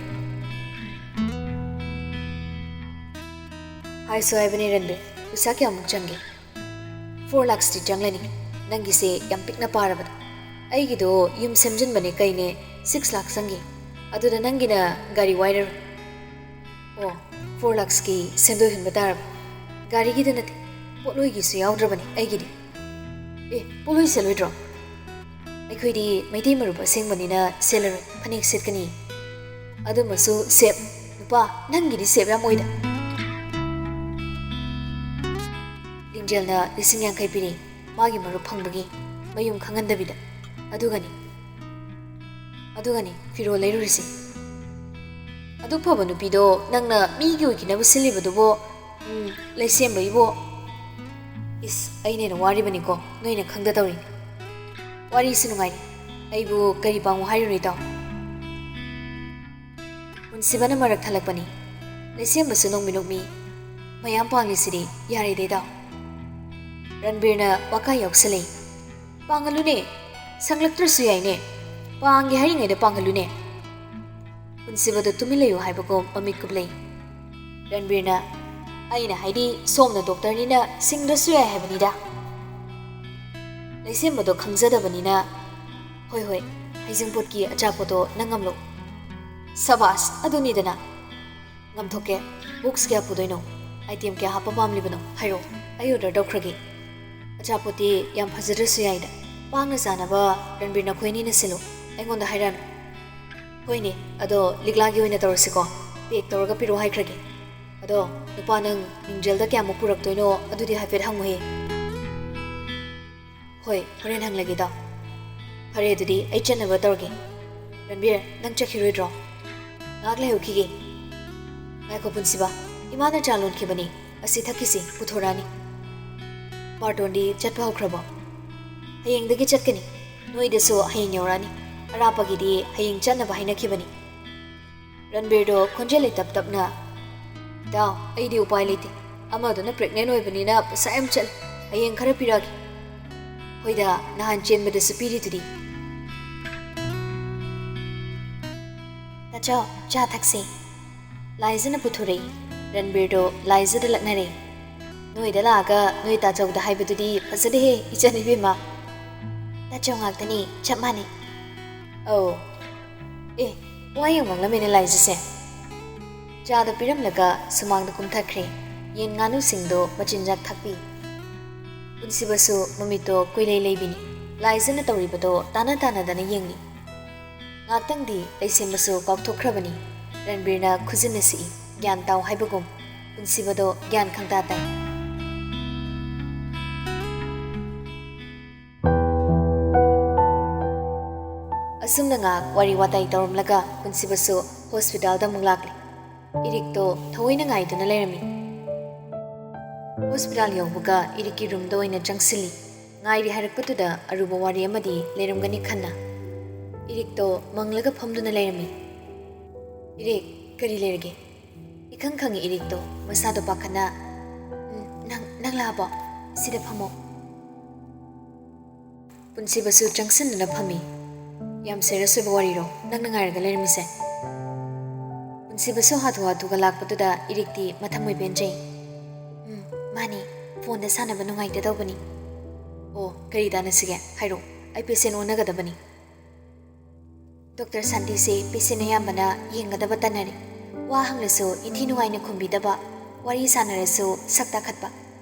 ꯍꯥꯏꯁꯨ ꯍꯥꯏꯕꯅꯤ ꯔꯟꯕꯤꯔ, ꯄꯩꯁꯥ ꯀꯌꯥꯃꯨꯛ ꯆꯪꯒꯦ? "Four lakhsꯇꯤ ꯆꯪꯂꯅꯤ꯫ ꯅꯪꯒꯤꯁꯦ ꯌꯥꯝ ꯄꯤꯛꯅ ꯄꯥꯔꯕꯗ꯫ ꯑꯩꯒꯤꯗꯣ ꯌꯨꯝ ꯁꯦꯝꯖꯤꯟꯕꯅꯦ ꯀꯩꯅꯦ six lakh ꯆꯪꯈꯤ꯫ ꯑꯗꯨꯗ ꯅꯪꯒꯤꯅ ꯒꯥꯔꯤ ꯋꯥꯏꯔꯔꯣꯏ꯫" "ꯑꯣ, ꯐꯣꯔ ꯂꯥꯛꯁꯀꯤ ꯁꯦꯟꯗꯣꯏ ꯍꯨꯟꯕ ꯇꯥꯔꯕ꯫ ꯒꯥꯔꯤꯒꯤꯗ ꯅꯠꯇꯦ, ꯄꯣꯠꯂꯣꯏꯒꯤꯁꯨ ꯌꯥꯎꯗ꯭ꯔꯕꯅꯤ ꯑꯩꯒꯤꯗꯤ꯫ ꯑꯦ, ꯄꯣꯠꯂꯣꯏ ꯁꯦꯠꯂꯣꯏꯗ꯭ꯔꯣ? ꯑꯩꯈꯣꯏꯗꯤ ꯃꯩꯇꯩ ꯃꯔꯨꯞ ꯑꯁꯦꯡꯕꯅꯤꯅ ꯁꯦꯠꯂꯔꯣꯏ, ꯐꯅꯦꯛ ꯁꯦꯠꯀꯅꯤ꯫ ꯑꯗꯨꯃꯁꯨ ꯁꯦꯞ꯫ ꯅꯨꯄꯥ, ꯅꯪꯒꯤꯗꯤ ꯁꯦꯞ ꯌꯥꯝ ꯑꯣꯏꯗ꯫ ꯂꯤꯡꯖꯦꯜꯅ ꯂꯤꯁꯤꯡ ꯌꯥꯡꯈꯩ ꯄꯤꯔꯦ, ꯃꯥꯒꯤ ꯃꯔꯨꯞ ꯐꯪꯕꯒꯤ, ꯃꯌꯨꯝ ꯈꯪꯍꯟꯗꯕꯤꯗ꯫ ꯑꯗꯨꯒꯅꯤ, ꯑꯗꯨꯒꯅꯤ ꯐꯤꯔꯣꯜ ꯂꯩꯔꯨꯔꯤꯁꯤ꯫ ꯑꯗꯨꯛ ꯐꯕ ꯅꯨꯄꯤꯗꯣ ꯅꯪꯅ ꯃꯤꯒꯤ ꯑꯣꯏꯈꯤꯅꯕ ꯁꯤꯜꯂꯤꯕꯗꯨꯕꯣ? ꯎꯝ, ꯂꯩꯁꯦꯝꯕ ꯏꯕꯣ꯫ ꯏꯁ, ꯑꯩꯅ ꯍꯦꯟꯅ ꯋꯥꯔꯤꯕꯅꯤꯀꯣ, ꯅꯣꯏꯅ ꯈꯪꯗ ꯇꯧꯔꯤꯅꯤ꯫ ꯋꯥꯔꯤꯁꯤ ꯅꯨꯡꯉꯥꯏꯔꯤ, ꯑꯩꯕꯨ ꯀꯔꯤ ꯄꯥꯡꯉꯨ ꯍꯥꯏꯔꯤꯅꯣ ꯏꯇꯥꯎ? ꯄꯨꯟꯁꯤꯕꯅ ꯃꯔꯛ ꯊꯠꯂꯛꯄꯅꯤ꯫ ꯂꯩꯁꯦꯝꯕꯁꯨ ꯅꯣꯡꯃꯤ ꯅꯣꯛꯃꯤ꯫ ꯃꯌꯥꯝ ꯄꯥꯡꯂꯤꯁꯤꯗꯤ ꯌꯥꯔꯦꯗ ꯏꯇꯥꯎ꯫ ꯔꯟꯕꯤꯔꯅ ꯋꯥꯀꯥꯏ ꯌꯥꯎꯁꯜꯂꯛꯏ꯫ ꯄꯥꯡꯍꯜꯂꯨꯅꯦ, ꯁꯪꯂꯛꯇ꯭ꯔꯁꯨ ꯌꯥꯏꯅꯦ, ꯄꯥꯡꯒꯦ ꯍꯥꯏꯔꯤꯉꯩꯗ ꯄꯥꯡꯍꯜꯂꯨꯅꯦ꯫ ꯄꯨꯟꯁꯤꯕꯗꯣ ꯇꯨꯃꯤꯟ ꯂꯩꯌꯨ ꯍꯥꯏꯕꯒꯨꯝ ꯃꯃꯤꯠ ꯀꯨꯞꯂꯩ꯫ ꯔꯟꯕꯤꯔꯅ, ꯑꯩꯅ ꯍꯥꯏꯗꯤ ꯁꯣꯝꯅ ꯗꯣꯛꯇꯔꯅꯤꯅ ꯁꯤꯡꯗ꯭ꯔꯁꯨ ꯌꯥꯏ ꯍꯥꯏꯕꯅꯤꯗ꯫ ꯂꯩꯁꯦꯝꯕꯗꯣ ꯈꯪꯖꯗꯕꯅꯤꯅ, ꯍꯣꯏ ꯍꯣꯏ, ꯍꯩꯖꯤꯡꯄꯣꯠꯀꯤ ꯑꯆꯥꯄꯣꯠꯇꯣ ꯅꯪ ꯉꯝꯂꯣ꯫ ꯁꯕꯥꯁ, ꯑꯗꯨꯅꯤꯗꯅ꯫ ꯉꯝꯊꯣꯛꯀꯦ꯫ ꯕꯣꯛꯁ ꯀꯌꯥ ꯄꯨꯗꯣꯏꯅꯣ? ꯑꯥꯏꯇꯦꯝ ꯀꯌꯥ ꯍꯥꯞꯄ ꯄꯥꯝꯂꯤꯕꯅꯣ? ꯍꯥꯏꯔꯛꯑꯣ, ꯑꯩ ꯑꯣꯔꯗꯔ ꯇꯧꯈ꯭ꯔꯒꯦ꯫ ꯑꯆꯥꯄꯣꯠꯇꯤ ꯌꯥꯝ ꯐꯖꯗ꯭ꯔꯁꯨ ꯌꯥꯏꯗ, ꯄꯥꯡꯅ ꯆꯥꯅꯕ꯫ ꯔꯟꯕꯤꯔ, ꯅꯈꯣꯏ ꯑꯅꯤꯅ ꯁꯤꯜꯂꯨ, ꯑꯩꯉꯣꯟꯗ ꯍꯥꯏꯔꯛꯑꯅꯨ꯫ ꯍꯣꯏꯅꯦ, ꯑꯗꯣ ꯂꯤꯛꯂꯥꯒꯤ ꯑꯣꯏꯅ ꯇꯧꯔꯁꯤꯀꯣ, ꯄꯦꯛ ꯇꯧꯔꯒ ꯄꯤꯔꯛꯑꯣ ꯍꯥꯏꯈ꯭ꯔꯒꯦ꯫ ꯑꯗꯣ ꯅꯨꯄꯥ, ꯅꯪ ꯂꯤꯡꯖꯦꯜꯗ ꯀꯌꯥꯃꯨꯛ ꯄꯨꯔꯛꯇꯣꯏꯅꯣ ꯑꯗꯨꯗꯤ ꯍꯥꯏꯐꯦꯠ ꯍꯪꯉꯨꯍꯦ꯫ ꯍꯣꯏ, ꯍꯣꯔꯦꯟ ꯍꯪꯂꯒꯦ ꯏꯇꯥꯎ꯫ ꯐꯔꯦ, ꯑꯗꯨꯗꯤ ꯑꯩ ꯆꯠꯅꯕ ꯇꯧꯔꯒꯦ꯫ ꯔꯟꯕꯤꯔ, ꯅꯪ ꯆꯠꯈꯤꯔꯣꯏꯗ꯭ꯔꯣ? ꯉꯥꯏꯍꯥꯛ ꯂꯩꯍꯧꯈꯤꯒꯦ꯫ ꯉꯥꯏꯈꯣ ꯄꯨꯟꯁꯤꯕ, ꯏꯃꯥꯅ ꯆꯥ ꯂꯣꯟꯈꯤꯕꯅꯤ, ꯑꯁꯤ ꯊꯛꯈꯤꯁꯤ, ꯄꯨꯊꯣꯔꯛꯑꯅꯤ꯫ ꯕꯥꯔꯇꯣꯟꯗꯤ ꯆꯠꯄ ꯍꯧꯈ꯭ꯔꯕꯣ? ꯍꯌꯦꯡꯗꯒꯤ ꯆꯠꯀꯅꯤ꯫ ꯅꯣꯏꯗꯁꯨ ꯍꯌꯦꯡ ꯌꯧꯔꯛꯑꯅꯤ꯫ ꯑꯔꯥꯞꯄꯒꯤꯗꯤ ꯍꯌꯦꯡ ꯆꯠꯅꯕ ꯍꯥꯏꯅꯈꯤꯕꯅꯤ꯫ ꯔꯟꯕꯤꯔꯗꯣ ꯈꯣꯟꯖꯦꯜ ꯂꯩꯇꯞ ꯇꯞꯅ, "ꯏꯇꯥꯎ, ꯑꯩꯗꯤ ꯎꯄꯥꯏ ꯂꯩꯇꯦ꯫ ꯑꯃꯗꯨꯅ ꯄ꯭ꯔꯦꯒꯅꯦꯟ ꯑꯣꯏꯕꯅꯤꯅ ꯄꯩꯁꯥ ꯌꯥꯝ ꯆꯠꯂꯦ꯫ ꯍꯌꯦꯡ ꯈꯔ ꯄꯤꯔꯛꯑꯒꯦ꯫ ꯍꯣꯏꯗ, ꯅꯍꯥꯟ ꯆꯦꯟꯕꯗꯁꯨ ꯄꯤꯔꯤꯗꯨꯗꯤ꯫ ꯇꯥꯆꯧ, ꯆꯥ ꯊꯛꯁꯤ꯫" ꯂꯥꯏꯖꯅ ꯄꯨꯊꯣꯔꯛꯏ꯫ ꯔꯟꯕꯤꯔꯗꯣ ꯂꯥꯏꯖꯗ ꯂꯛꯅꯔꯦ꯫ "ꯅꯣꯏꯗ ꯂꯥꯛꯑꯒ ꯅꯣꯏ ꯇꯥꯆꯧꯗ ꯍꯥꯏꯕꯗꯨꯗꯤ ꯐꯖꯗꯦꯍꯦ, ꯏꯆꯟ ꯏꯕꯦꯝꯃ꯫" "ꯇꯥꯆꯧ ꯉꯥꯛꯇꯅꯤ, ꯆꯞ ꯃꯥꯟꯅꯩ꯫" "ꯑꯧ꯫ ꯑꯦ, ꯋꯥ ꯌꯥꯝ ꯉꯥꯡꯂꯝꯃꯦꯅꯦ ꯂꯥꯏꯖꯁꯦ꯫" ꯆꯥꯗꯣ ꯄꯤꯔꯝꯂꯒ ꯁꯨꯃꯥꯡꯗ ꯀꯨꯝꯊꯈ꯭ꯔꯦ꯫ ꯌꯦꯟ ꯉꯥꯅꯨꯁꯤꯡꯗꯣ ꯃꯆꯤꯟꯖꯥꯛ ꯊꯥꯛꯄꯤ꯫ ꯄꯨꯟꯁꯤꯕꯁꯨ ꯃꯃꯤꯠꯇꯣ ꯀꯨꯏꯂꯩ ꯂꯩꯕꯤꯅꯤ꯫ ꯂꯥꯏꯖꯅ ꯇꯧꯔꯤꯕꯗꯣ ꯇꯥꯅ ꯇꯥꯅꯗꯅ ꯌꯦꯡꯂꯤ꯫ ꯉꯥꯛꯇꯪꯗꯤ ꯂꯩꯁꯦꯝꯕꯁꯨ ꯀꯥꯎꯊꯣꯛꯈ꯭ꯔꯕꯅꯤ꯫ ꯔꯟꯕꯤꯔꯅ ꯈꯨꯖꯤꯟꯅ ꯁꯤꯛꯏ꯫ ꯒ꯭ꯌꯥꯟ ꯇꯥꯎ ꯍꯥꯏꯕꯒꯨꯝ ꯄꯨꯟꯁꯤꯕꯗꯣ ꯒ꯭ꯌꯥꯟ ꯈꯪꯇꯥ ꯇꯥꯏ꯫ ꯑꯁꯨꯝꯅ ꯉꯥꯏꯍꯥꯛ ꯋꯥꯔꯤ ꯋꯥꯇꯥꯏ ꯇꯧꯔꯝꯂꯒ ꯄꯨꯟꯁꯤꯕꯁꯨ ꯍꯣꯁꯄꯤꯇꯥꯜꯗ ꯑꯃꯨꯛ ꯂꯥꯛꯂꯦ꯫ ꯏꯔꯤꯛꯇꯣ ꯊꯑꯣꯏꯅ ꯉꯥꯏꯗꯨꯅ ꯂꯩꯔꯝꯃꯤ꯫ ꯍꯣꯁꯄꯤꯇꯥꯜ ꯌꯧꯕꯒ ꯏꯔꯤꯛꯀꯤ ꯔꯨꯝꯗ ꯑꯣꯏꯅ ꯆꯪꯁꯤꯜꯂꯤ꯫ ꯉꯥꯏꯔꯤ ꯍꯥꯏꯔꯛꯄꯗꯨꯗ ꯑꯔꯨꯕ ꯋꯥꯔꯤ ꯑꯃꯗꯤ ꯂꯩꯔꯝꯒꯅꯤ ꯈꯟꯅ꯫ ꯏꯔꯤꯛꯇꯣ ꯃꯪꯂꯒ ꯐꯝꯗꯨꯅ ꯂꯩꯔꯝꯃꯤ꯫ "ꯏꯔꯤꯛ, ꯀꯔꯤ ꯂꯩꯔꯒꯦ?" ꯏꯈꯪ ꯈꯪꯉꯤ ꯏꯔꯤꯛꯇꯣ ꯃꯁꯥꯗꯣ ꯄꯥꯈꯠꯅ, "ꯎꯝ, ꯅꯪ, ꯅꯪ ꯂꯥꯛꯑꯕꯣ? ꯁꯤꯗ ꯐꯝꯃꯣ꯫" ꯄꯨꯟꯁꯤꯕꯁꯨ ꯆꯪꯁꯤꯟꯗꯨꯅ ꯐꯝꯃꯤ꯫ "ꯌꯥꯝ ꯁꯦꯔꯤꯌꯁ ꯑꯣꯏꯕ ꯋꯥꯔꯤꯔꯣ ꯅꯪꯅ ꯉꯥꯏꯔꯒ ꯂꯩꯔꯝꯃꯤꯁꯦ?" ꯄꯨꯟꯁꯤꯕꯁꯨ ꯍꯥꯊꯨ ꯍꯥꯊꯨꯒ ꯂꯥꯛꯄꯗꯨꯗ ꯏꯔꯤꯛꯇꯤ ꯃꯊꯃꯣꯏ ꯄꯦꯟꯖꯩ꯫ "ꯎꯝ, ꯃꯥꯅꯤ, ꯐꯣꯟꯗ ꯁꯥꯟꯅꯕ ꯅꯨꯡꯉꯥꯏꯇꯗꯧꯕꯅꯤ꯫" "ꯑꯣ, ꯀꯔꯤ ꯇꯥꯟꯅꯁꯤꯒꯦ? ꯍꯥꯏꯔꯣ, ꯑꯩ ꯄꯦꯁꯦꯟ ꯑꯣꯟꯅꯒꯗꯕꯅꯤ꯫" ꯗꯣꯛꯇꯔ ꯁꯥꯟꯇꯤꯁꯦ ꯄꯦꯁꯦꯟ ꯑꯌꯥꯝꯕꯅ ꯌꯦꯡꯒꯗꯕ ꯇꯟꯅꯔꯦ꯫ ꯋꯥ ꯍꯪꯂꯁꯨ ꯏꯟꯊꯤ ꯅꯨꯡꯉꯥꯏꯅ ꯈꯨꯝꯕꯤꯗꯕ, ꯋꯥꯔꯤ ꯁꯥꯟꯅꯔꯁꯨ ꯁꯛ ꯇꯥꯈꯠꯄ꯫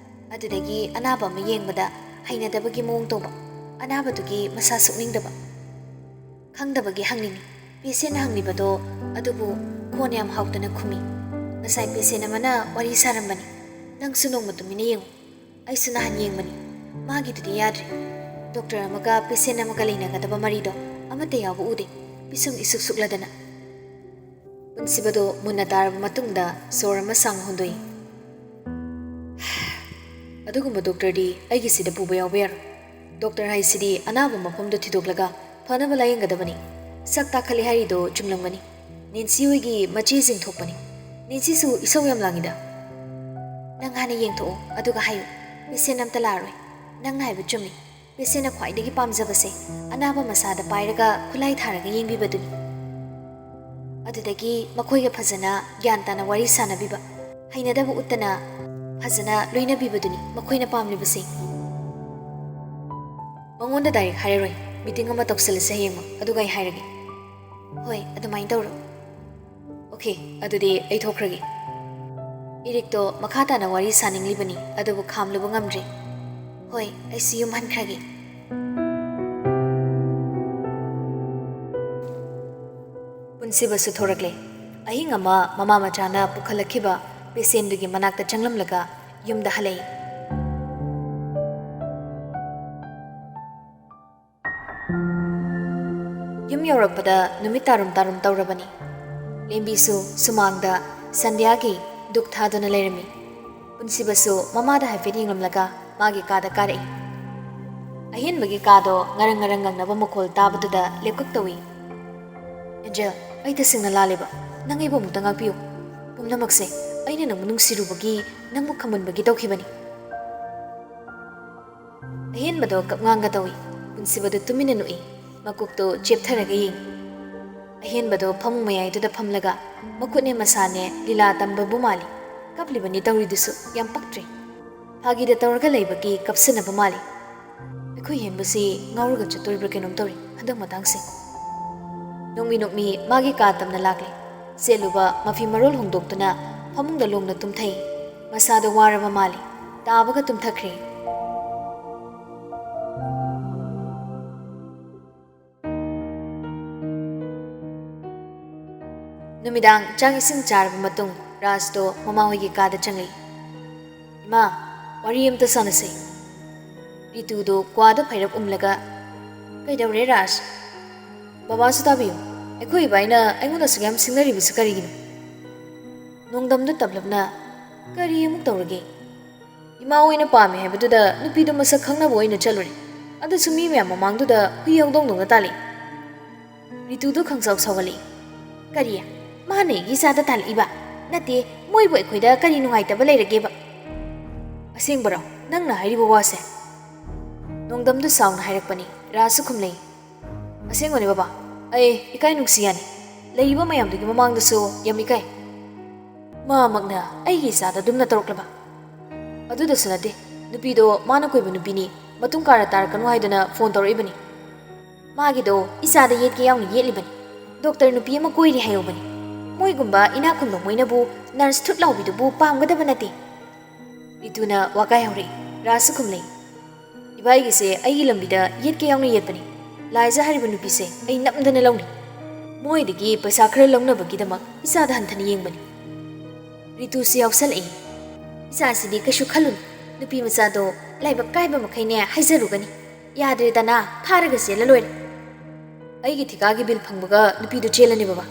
ꯑꯗꯨꯗꯒꯤ ꯑꯅꯥꯕ ꯑꯃ ꯌꯦꯡꯕꯗ ꯍꯩꯅꯗꯕꯒꯤ ꯃꯑꯣꯡ ꯇꯧꯕ, ꯑꯅꯥꯕꯗꯨꯒꯤ ꯃꯁꯥ ꯁꯣꯛꯅꯤꯡꯗꯕ꯫ ꯈꯪꯗꯕꯒꯤ ꯍꯪꯂꯤꯅꯤ꯫ ꯄꯦꯁꯦꯟꯅ ꯍꯪꯂꯤꯕꯗꯣ ꯑꯗꯨꯕꯨ ꯈꯣꯟ ꯌꯥꯝ ꯍꯥꯎꯇꯅ ꯈꯨꯝꯃꯤ꯫ "ꯉꯁꯥꯏ ꯄꯦꯁꯦꯟ ꯑꯃꯅ ꯋꯥꯔꯤ ꯁꯥꯔꯝꯕꯅꯤ꯫ ꯅꯪꯁꯨ ꯅꯣꯡꯃ ꯇꯨꯃꯤꯟꯅ ꯌꯦꯡꯉꯨ꯫" ꯑꯩꯁꯨ ꯅꯍꯥꯟ ꯌꯦꯡꯕꯅꯤ꯫ ꯃꯥꯒꯤꯗꯨꯗꯤ ꯌꯥꯗ꯭ꯔꯦ꯫ ꯗꯣꯛꯇꯔ ꯑꯃꯒ ꯄꯦꯁꯦꯟ ꯑꯃꯒ ꯂꯩꯅꯒꯗꯕ ꯃꯔꯤꯗꯣ ꯑꯃꯠꯇ ꯌꯥꯎꯕ ꯎꯗꯦ꯫ ꯄꯤꯁꯨꯝ ꯏꯁꯨꯛ ꯁꯨꯛꯂꯗꯅ꯫ ꯄꯨꯟꯁꯤꯕꯗꯣ ꯃꯨꯟꯅ ꯇꯥꯔꯕ ꯃꯇꯨꯡꯗ ꯁꯣꯔ ꯑꯃ ꯁꯥꯡꯅ ꯍꯣꯟꯗꯣꯛꯏ꯫ "ꯑꯗꯨꯒꯨꯝꯕ ꯗꯣꯛꯇꯔꯗꯤ ꯑꯩꯒꯤꯁꯤꯗ ꯄꯨꯕ ꯌꯥꯎꯕ ꯌꯥꯔꯣꯏ꯫ ꯗꯣꯛꯇꯔ ꯍꯥꯏꯁꯤꯗꯤ ꯑꯅꯥꯕ ꯃꯐꯝꯗꯣ ꯊꯤꯗꯣꯛꯂꯒ ꯐꯅꯕ ꯂꯥꯌꯦꯡꯒꯗꯕꯅꯤ꯫ ꯁꯛ ꯇꯥꯈꯠꯂꯤ ꯍꯥꯏꯔꯤꯗꯣ ꯆꯨꯝꯂꯝꯒꯅꯤ꯫ ꯅꯦꯟꯁꯤ ꯍꯣꯏꯒꯤ ꯃꯆꯦꯁꯤꯡ ꯊꯣꯛꯄꯅꯤ꯫ ꯅꯦꯟꯁꯤꯁꯨ ꯏꯁꯧ ꯌꯥꯝ ꯂꯥꯡꯉꯤꯗ꯫" "ꯅꯪ ꯍꯥꯟꯅ ꯌꯦꯡꯊꯣꯛꯑꯣ, ꯑꯗꯨꯒ ꯍꯥꯏꯌꯨ꯫ ꯄꯦꯁꯦꯟ ꯑꯝꯇ ꯂꯥꯛꯑꯔꯣꯏ꯫ ꯅꯪꯅ ꯍꯥꯏꯕ ꯆꯨꯝꯃꯤ꯫ ꯄꯦꯁꯦꯟꯅ ꯈ꯭ꯋꯥꯏꯗꯒꯤ ꯄꯥꯝꯖꯕꯁꯦ ꯑꯅꯥꯕ ꯃꯁꯥꯗ ꯄꯥꯏꯔꯒ ꯈꯨꯠꯂꯥꯏ ꯊꯥꯔꯒ ꯌꯦꯡꯕꯤꯕꯗꯨꯅꯤ꯫ ꯑꯗꯨꯗꯒꯤ ꯃꯈꯣꯏꯒ ꯐꯖꯅ ꯒ꯭ꯌꯥꯟ ꯇꯥꯅ ꯋꯥꯔꯤ ꯁꯥꯟꯅꯕꯤꯕ, ꯍꯩꯅꯗꯕ ꯎꯠꯇꯅ ꯐꯖꯅ ꯂꯣꯏꯅꯕꯤꯕꯗꯨꯅꯤ ꯃꯈꯣꯏꯅ ꯄꯥꯝꯂꯤꯕꯁꯦ꯫" "ꯃꯉꯣꯟꯗ ꯗꯥꯏꯔꯦꯛ ꯍꯥꯏꯔꯔꯣꯏ꯫ ꯃꯤꯇꯤꯡ ꯑꯃ ꯇꯧꯁꯜꯂꯁꯦ ꯍꯌꯦꯡꯃꯛ, ꯑꯗꯨꯒ ꯑꯩ ꯍꯥꯏꯔꯒꯦ꯫" "ꯍꯣꯏ, ꯑꯗꯨꯃꯥꯏꯅ ꯇꯧꯔꯣ꯫" ꯑꯣꯀꯦ, ꯑꯗꯨꯗꯤ ꯑꯩ ꯊꯣꯛꯈ꯭ꯔꯒꯦ꯫ ꯏꯔꯤꯛꯇꯣ ꯃꯈꯥ ꯇꯥꯅ ꯋꯥꯔꯤ ꯁꯥꯅꯤꯡꯂꯤꯕꯅꯤ, ꯑꯗꯨꯕꯨ ꯈꯥꯝꯂꯨꯕ ꯉꯝꯗ꯭ꯔꯦ꯫ ꯍꯣꯏ, ꯑꯩꯁꯨ ꯌꯨꯝ ꯍꯟꯈ꯭ꯔꯒꯦ꯫ ꯄꯨꯟꯁꯤꯕꯁꯨ ꯊꯣꯔꯛꯂꯦ꯫ ꯑꯍꯤꯡ ꯑꯃ ꯃꯃꯥ ꯃꯆꯥꯅ ꯄꯨꯈꯠꯂꯛꯈꯤꯕ ꯄꯦꯁꯦꯟꯗꯨꯒꯤ ꯃꯅꯥꯛꯇ ꯆꯪꯂꯝꯂꯒ ꯌꯨꯝꯗ ꯍꯜꯂꯛꯏ꯫ ꯌꯨꯝ ꯌꯧꯔꯛꯄꯗ ꯅꯨꯃꯤꯠ ꯇꯥꯔꯨꯝ ꯇꯥꯔꯨꯝ ꯇꯧꯔꯕꯅꯤ꯫ ꯂꯦꯝꯕꯤꯁꯨ ꯁꯨꯃꯥꯡꯗ ꯁꯟꯙ꯭ꯌꯥꯒꯤ ꯙꯨꯛ ꯊꯥꯗꯨꯅ ꯂꯩꯔꯝꯃꯤ꯫ ꯄꯨꯟꯁꯤꯕꯁꯨ ꯃꯃꯥꯗ ꯍꯥꯏꯐꯦꯠ ꯌꯦꯡꯂꯝꯂꯒ ꯃꯥꯒꯤ ꯀꯥꯗ ꯀꯥꯔꯛꯏ꯫ ꯑꯍꯦꯟꯕꯒꯤ ꯀꯥꯗꯣ ꯉꯔꯪ ꯉꯔꯪ ꯉꯪꯅꯕ ꯃꯈꯣꯜ ꯇꯥꯕꯗꯨꯗ ꯂꯦꯞꯀꯛ ꯇꯧꯏ꯫ "ꯑꯦꯟꯖꯦꯜ, ꯑꯩ ꯇꯁꯦꯡꯅ ꯂꯥꯜꯂꯦꯕ꯫ ꯅꯪ ꯑꯩꯕꯨ ꯑꯃꯨꯛꯇ ꯉꯥꯛꯄꯤꯌꯨ꯫ ꯄꯨꯝꯅꯃꯛꯁꯦ ꯑꯩꯅ ꯅꯪꯕꯨ ꯅꯨꯡꯁꯤꯔꯨꯕꯒꯤ, ꯅꯪꯕꯨ ꯈꯝꯃꯟꯕꯒꯤ ꯇꯧꯈꯤꯕꯅꯤ꯫" ꯑꯍꯦꯟꯕꯗꯣ ꯀꯞꯉꯥꯡꯒ ꯇꯧꯏ꯫ ꯄꯨꯟꯁꯤꯕꯗꯨ ꯇꯨꯃꯤꯟꯅ ꯅꯣꯛꯏ꯫ ꯃꯀꯣꯛꯇꯣ ꯆꯦꯞꯊꯔꯒ ꯌꯦꯡꯏ꯫ ꯑꯍꯦꯟꯕꯗꯣ ꯐꯃꯨꯡ ꯃꯌꯥꯏꯗꯨꯗ ꯐꯝꯂꯒ ꯃꯈꯨꯠꯅꯦ ꯃꯁꯥꯅꯦ ꯂꯤꯂꯥ ꯇꯝꯕꯕꯨ ꯃꯥꯜꯂꯤ꯫ ꯀꯞꯂꯤꯕꯅꯤ ꯇꯧꯔꯤꯗꯨꯁꯨ, ꯌꯥꯝ ꯄꯛꯇ꯭ꯔꯦ꯫ ꯐꯥꯒꯤꯗ ꯇꯧꯔꯒ ꯂꯩꯕꯒꯤ ꯀꯞꯁꯤꯟꯅꯕ ꯃꯥꯜꯂꯤ꯫ ꯑꯩꯈꯣꯏ ꯍꯦꯟꯕꯁꯤ ꯉꯥꯎꯔꯒ ꯆꯠꯇꯣꯔꯤꯕ꯭ꯔꯥ ꯀꯩꯅꯣꯝ ꯇꯧꯔꯤ ꯍꯟꯗꯛ ꯃꯇꯥꯡꯁꯦ꯫ ꯅꯣꯛꯃꯤ ꯅꯣꯛꯃꯤ ꯃꯥꯒꯤ ꯀꯥ ꯇꯝꯅ ꯂꯥꯛꯂꯦ꯫ ꯁꯦꯠꯂꯨꯕ ꯃꯐꯤ ꯃꯔꯣꯜ ꯍꯣꯡꯗꯣꯛꯇꯨꯅ ꯐꯃꯨꯡꯗ ꯂꯣꯡꯅ ꯇꯨꯝꯊꯩ꯫ ꯃꯁꯥꯗꯣ ꯋꯥꯔꯕ ꯃꯥꯜꯂꯤ꯫ ꯇꯥꯕꯒ ꯇꯨꯝꯊꯈ꯭ꯔꯦ꯫ ꯅꯨꯃꯤꯗꯥꯡ ꯆꯥꯛ ꯏꯁꯤꯡ ꯆꯥꯔꯕ ꯃꯇꯨꯡ ꯔꯥꯖꯇꯣ ꯃꯃꯥꯍꯣꯏꯒꯤ ꯀꯥꯗ ꯆꯪꯂꯛꯏ꯫ "ꯏꯃꯥ, ꯋꯥꯔꯤ ꯑꯃꯇ ꯁꯥꯟꯅꯁꯤ꯫" ꯔꯤꯇꯨꯗꯣ ꯀ꯭ꯋꯥꯗ ꯐꯩꯔꯞ ꯎꯝꯂꯒ, "ꯀꯩꯗꯧꯔꯦ ꯔꯥꯖ?" "ꯕꯕꯥꯁꯨ ꯇꯥꯕꯤꯌꯨ꯫ ꯑꯩꯈꯣꯏ ꯏꯕꯥꯏꯅ ꯑꯩꯉꯣꯟꯗ ꯑꯁꯨꯛ ꯌꯥꯝ ꯁꯤꯡꯅꯔꯤꯕꯁꯤ ꯀꯔꯤꯒꯤꯅꯣ?" ꯅꯣꯡꯗꯝꯗꯨ ꯇꯞꯂꯞꯅ, "ꯀꯔꯤ ꯑꯃꯨꯛ ꯇꯧꯔꯒꯦ? ꯏꯃꯥ ꯍꯣꯏꯅ ꯄꯥꯝꯃꯦ ꯍꯥꯏꯕꯗꯨꯗ ꯅꯨꯄꯤꯗꯣ ꯃꯁꯛ ꯈꯪꯅꯕ ꯑꯣꯏꯅ ꯆꯠꯂꯨꯔꯦ꯫ ꯑꯗꯨꯁꯨ ꯃꯤ ꯃꯌꯥꯝ ꯃꯃꯥꯡꯗꯨꯗ ꯍꯨꯏ ꯍꯧꯗꯣꯡꯗꯧꯅ ꯇꯥꯜꯂꯤ꯫" ꯔꯤꯇꯨꯗꯨ ꯈꯪꯁꯥꯎ ꯁꯥꯎꯒꯠꯂꯛꯏ꯫ "ꯀꯔꯤ? ꯃꯥꯅ ꯑꯩꯒꯤ ꯏꯆꯥꯗ ꯇꯥꯜꯂꯛꯏꯕ? ꯅꯠꯇꯦ, ꯃꯣꯏꯕꯨ ꯑꯩꯈꯣꯏꯗ ꯀꯔꯤ ꯅꯨꯡꯉꯥꯏꯇꯕ ꯂꯩꯔꯒꯦꯕ?" "ꯑꯁꯦꯡꯕꯔꯣ ꯅꯪꯅ ꯍꯥꯏꯔꯤꯕ ꯋꯥꯁꯦ?" ꯅꯣꯡꯗꯝꯗꯨ ꯁꯥꯎꯅ ꯍꯥꯏꯔꯛꯄꯅꯤ꯫ ꯔꯥꯖꯁꯨ ꯈꯨꯝꯂꯛꯏ꯫ "ꯑꯁꯦꯡꯕꯅꯤ ꯕꯕꯥ, ꯑꯩ ꯏꯀꯥꯏ ꯅꯨꯡꯁꯤ ꯌꯥꯅꯤ꯫ ꯂꯩꯔꯤꯕ ꯃꯌꯥꯝꯗꯨꯒꯤ ꯃꯃꯥꯡꯗꯁꯨ ꯌꯥꯝ ꯏꯀꯥꯏ꯫ ꯃꯥꯃꯛꯅ ꯑꯩꯒꯤ ꯏꯆꯥꯗ ꯑꯗꯨꯝꯅ ꯇꯧꯔꯛꯂꯕ?" "ꯑꯗꯨꯗꯁꯨ ꯅꯠꯇꯦ, ꯅꯨꯄꯤꯗꯣ ꯃꯥꯅ ꯀꯣꯏꯕ ꯅꯨꯄꯤꯅꯤ, ꯃꯇꯨꯡ ꯀꯥꯔ ꯇꯥꯔꯛꯀꯅꯨ ꯍꯥꯏꯗꯨꯅ ꯐꯣꯟ ꯇꯧꯔꯛꯏꯕꯅꯤ꯫ ꯃꯥꯒꯤꯗꯣ ꯏꯆꯥꯗ ꯌꯦꯠꯀꯦ ꯌꯥꯎꯅ ꯌꯦꯠꯂꯤꯕꯅꯤ꯫ ꯗꯣꯛꯇꯔ ꯅꯨꯄꯤ ꯑꯃ ꯀꯣꯏꯔꯤ ꯍꯥꯏꯍꯧꯕꯅꯤ꯫ ꯃꯣꯏꯒꯨꯝꯕ ꯏꯅꯥꯛ ꯈꯨꯟꯕ ꯃꯣꯏꯅꯕꯨ ꯅꯔꯁ ꯊꯨꯠ ꯂꯥꯎꯕꯤꯗꯨꯕꯨ ꯄꯥꯝꯒꯗꯕ ꯅꯠꯇꯦ꯫ ꯔꯤꯇꯨꯅ ꯋꯥꯀꯥꯏ ꯍꯧꯔꯛꯏ꯫ ꯔꯥꯖꯁꯨ ꯈꯨꯝꯂꯛꯏ꯫ ꯏꯕꯥꯏꯒꯤꯁꯦ ꯑꯩꯒꯤ ꯂꯝꯕꯤꯗ ꯌꯦꯠꯀꯦ ꯌꯥꯎꯅ ꯌꯦꯠꯄꯅꯤ꯫ ꯂꯥꯏꯖ ꯍꯥꯏꯔꯤꯕ ꯅꯨꯄꯤꯁꯦ ꯑꯩ ꯅꯝꯗꯅ ꯂꯧꯅꯤ꯫ ꯃꯣꯏꯗꯒꯤ ꯄꯩꯁꯥ ꯈꯔ ꯂꯧꯅꯕꯒꯤꯗꯃꯛ ꯏꯆꯥꯗ ꯍꯟꯊꯅ ꯌꯦꯡꯕꯅꯤ꯫ ꯔꯤꯇꯨꯁꯨ ꯌꯥꯎꯁꯜꯂꯛꯏ꯫ ꯏꯆꯥꯁꯤꯗꯤ ꯀꯩꯁꯨ ꯈꯜꯂꯨꯅꯨ꯫ ꯅꯨꯄꯤ ꯃꯆꯥꯗꯣ ꯂꯥꯏꯕꯛ ꯀꯥꯏꯕ ꯃꯈꯩꯅꯦ ꯍꯥꯏꯖꯔꯨꯒꯅꯤ꯫ ꯌꯥꯗ꯭ꯔꯦꯗꯅ ꯐꯥꯔꯒ ꯆꯦꯜꯂ ꯂꯣꯏꯔꯦ꯫ ꯑꯩꯒꯤ ꯊꯤꯀꯥꯒꯤ ꯕꯤꯜ ꯐꯪꯕꯒ ꯅꯨꯄꯤꯗꯨ ꯆꯦꯜꯂꯅꯤ ꯕꯕꯥ꯫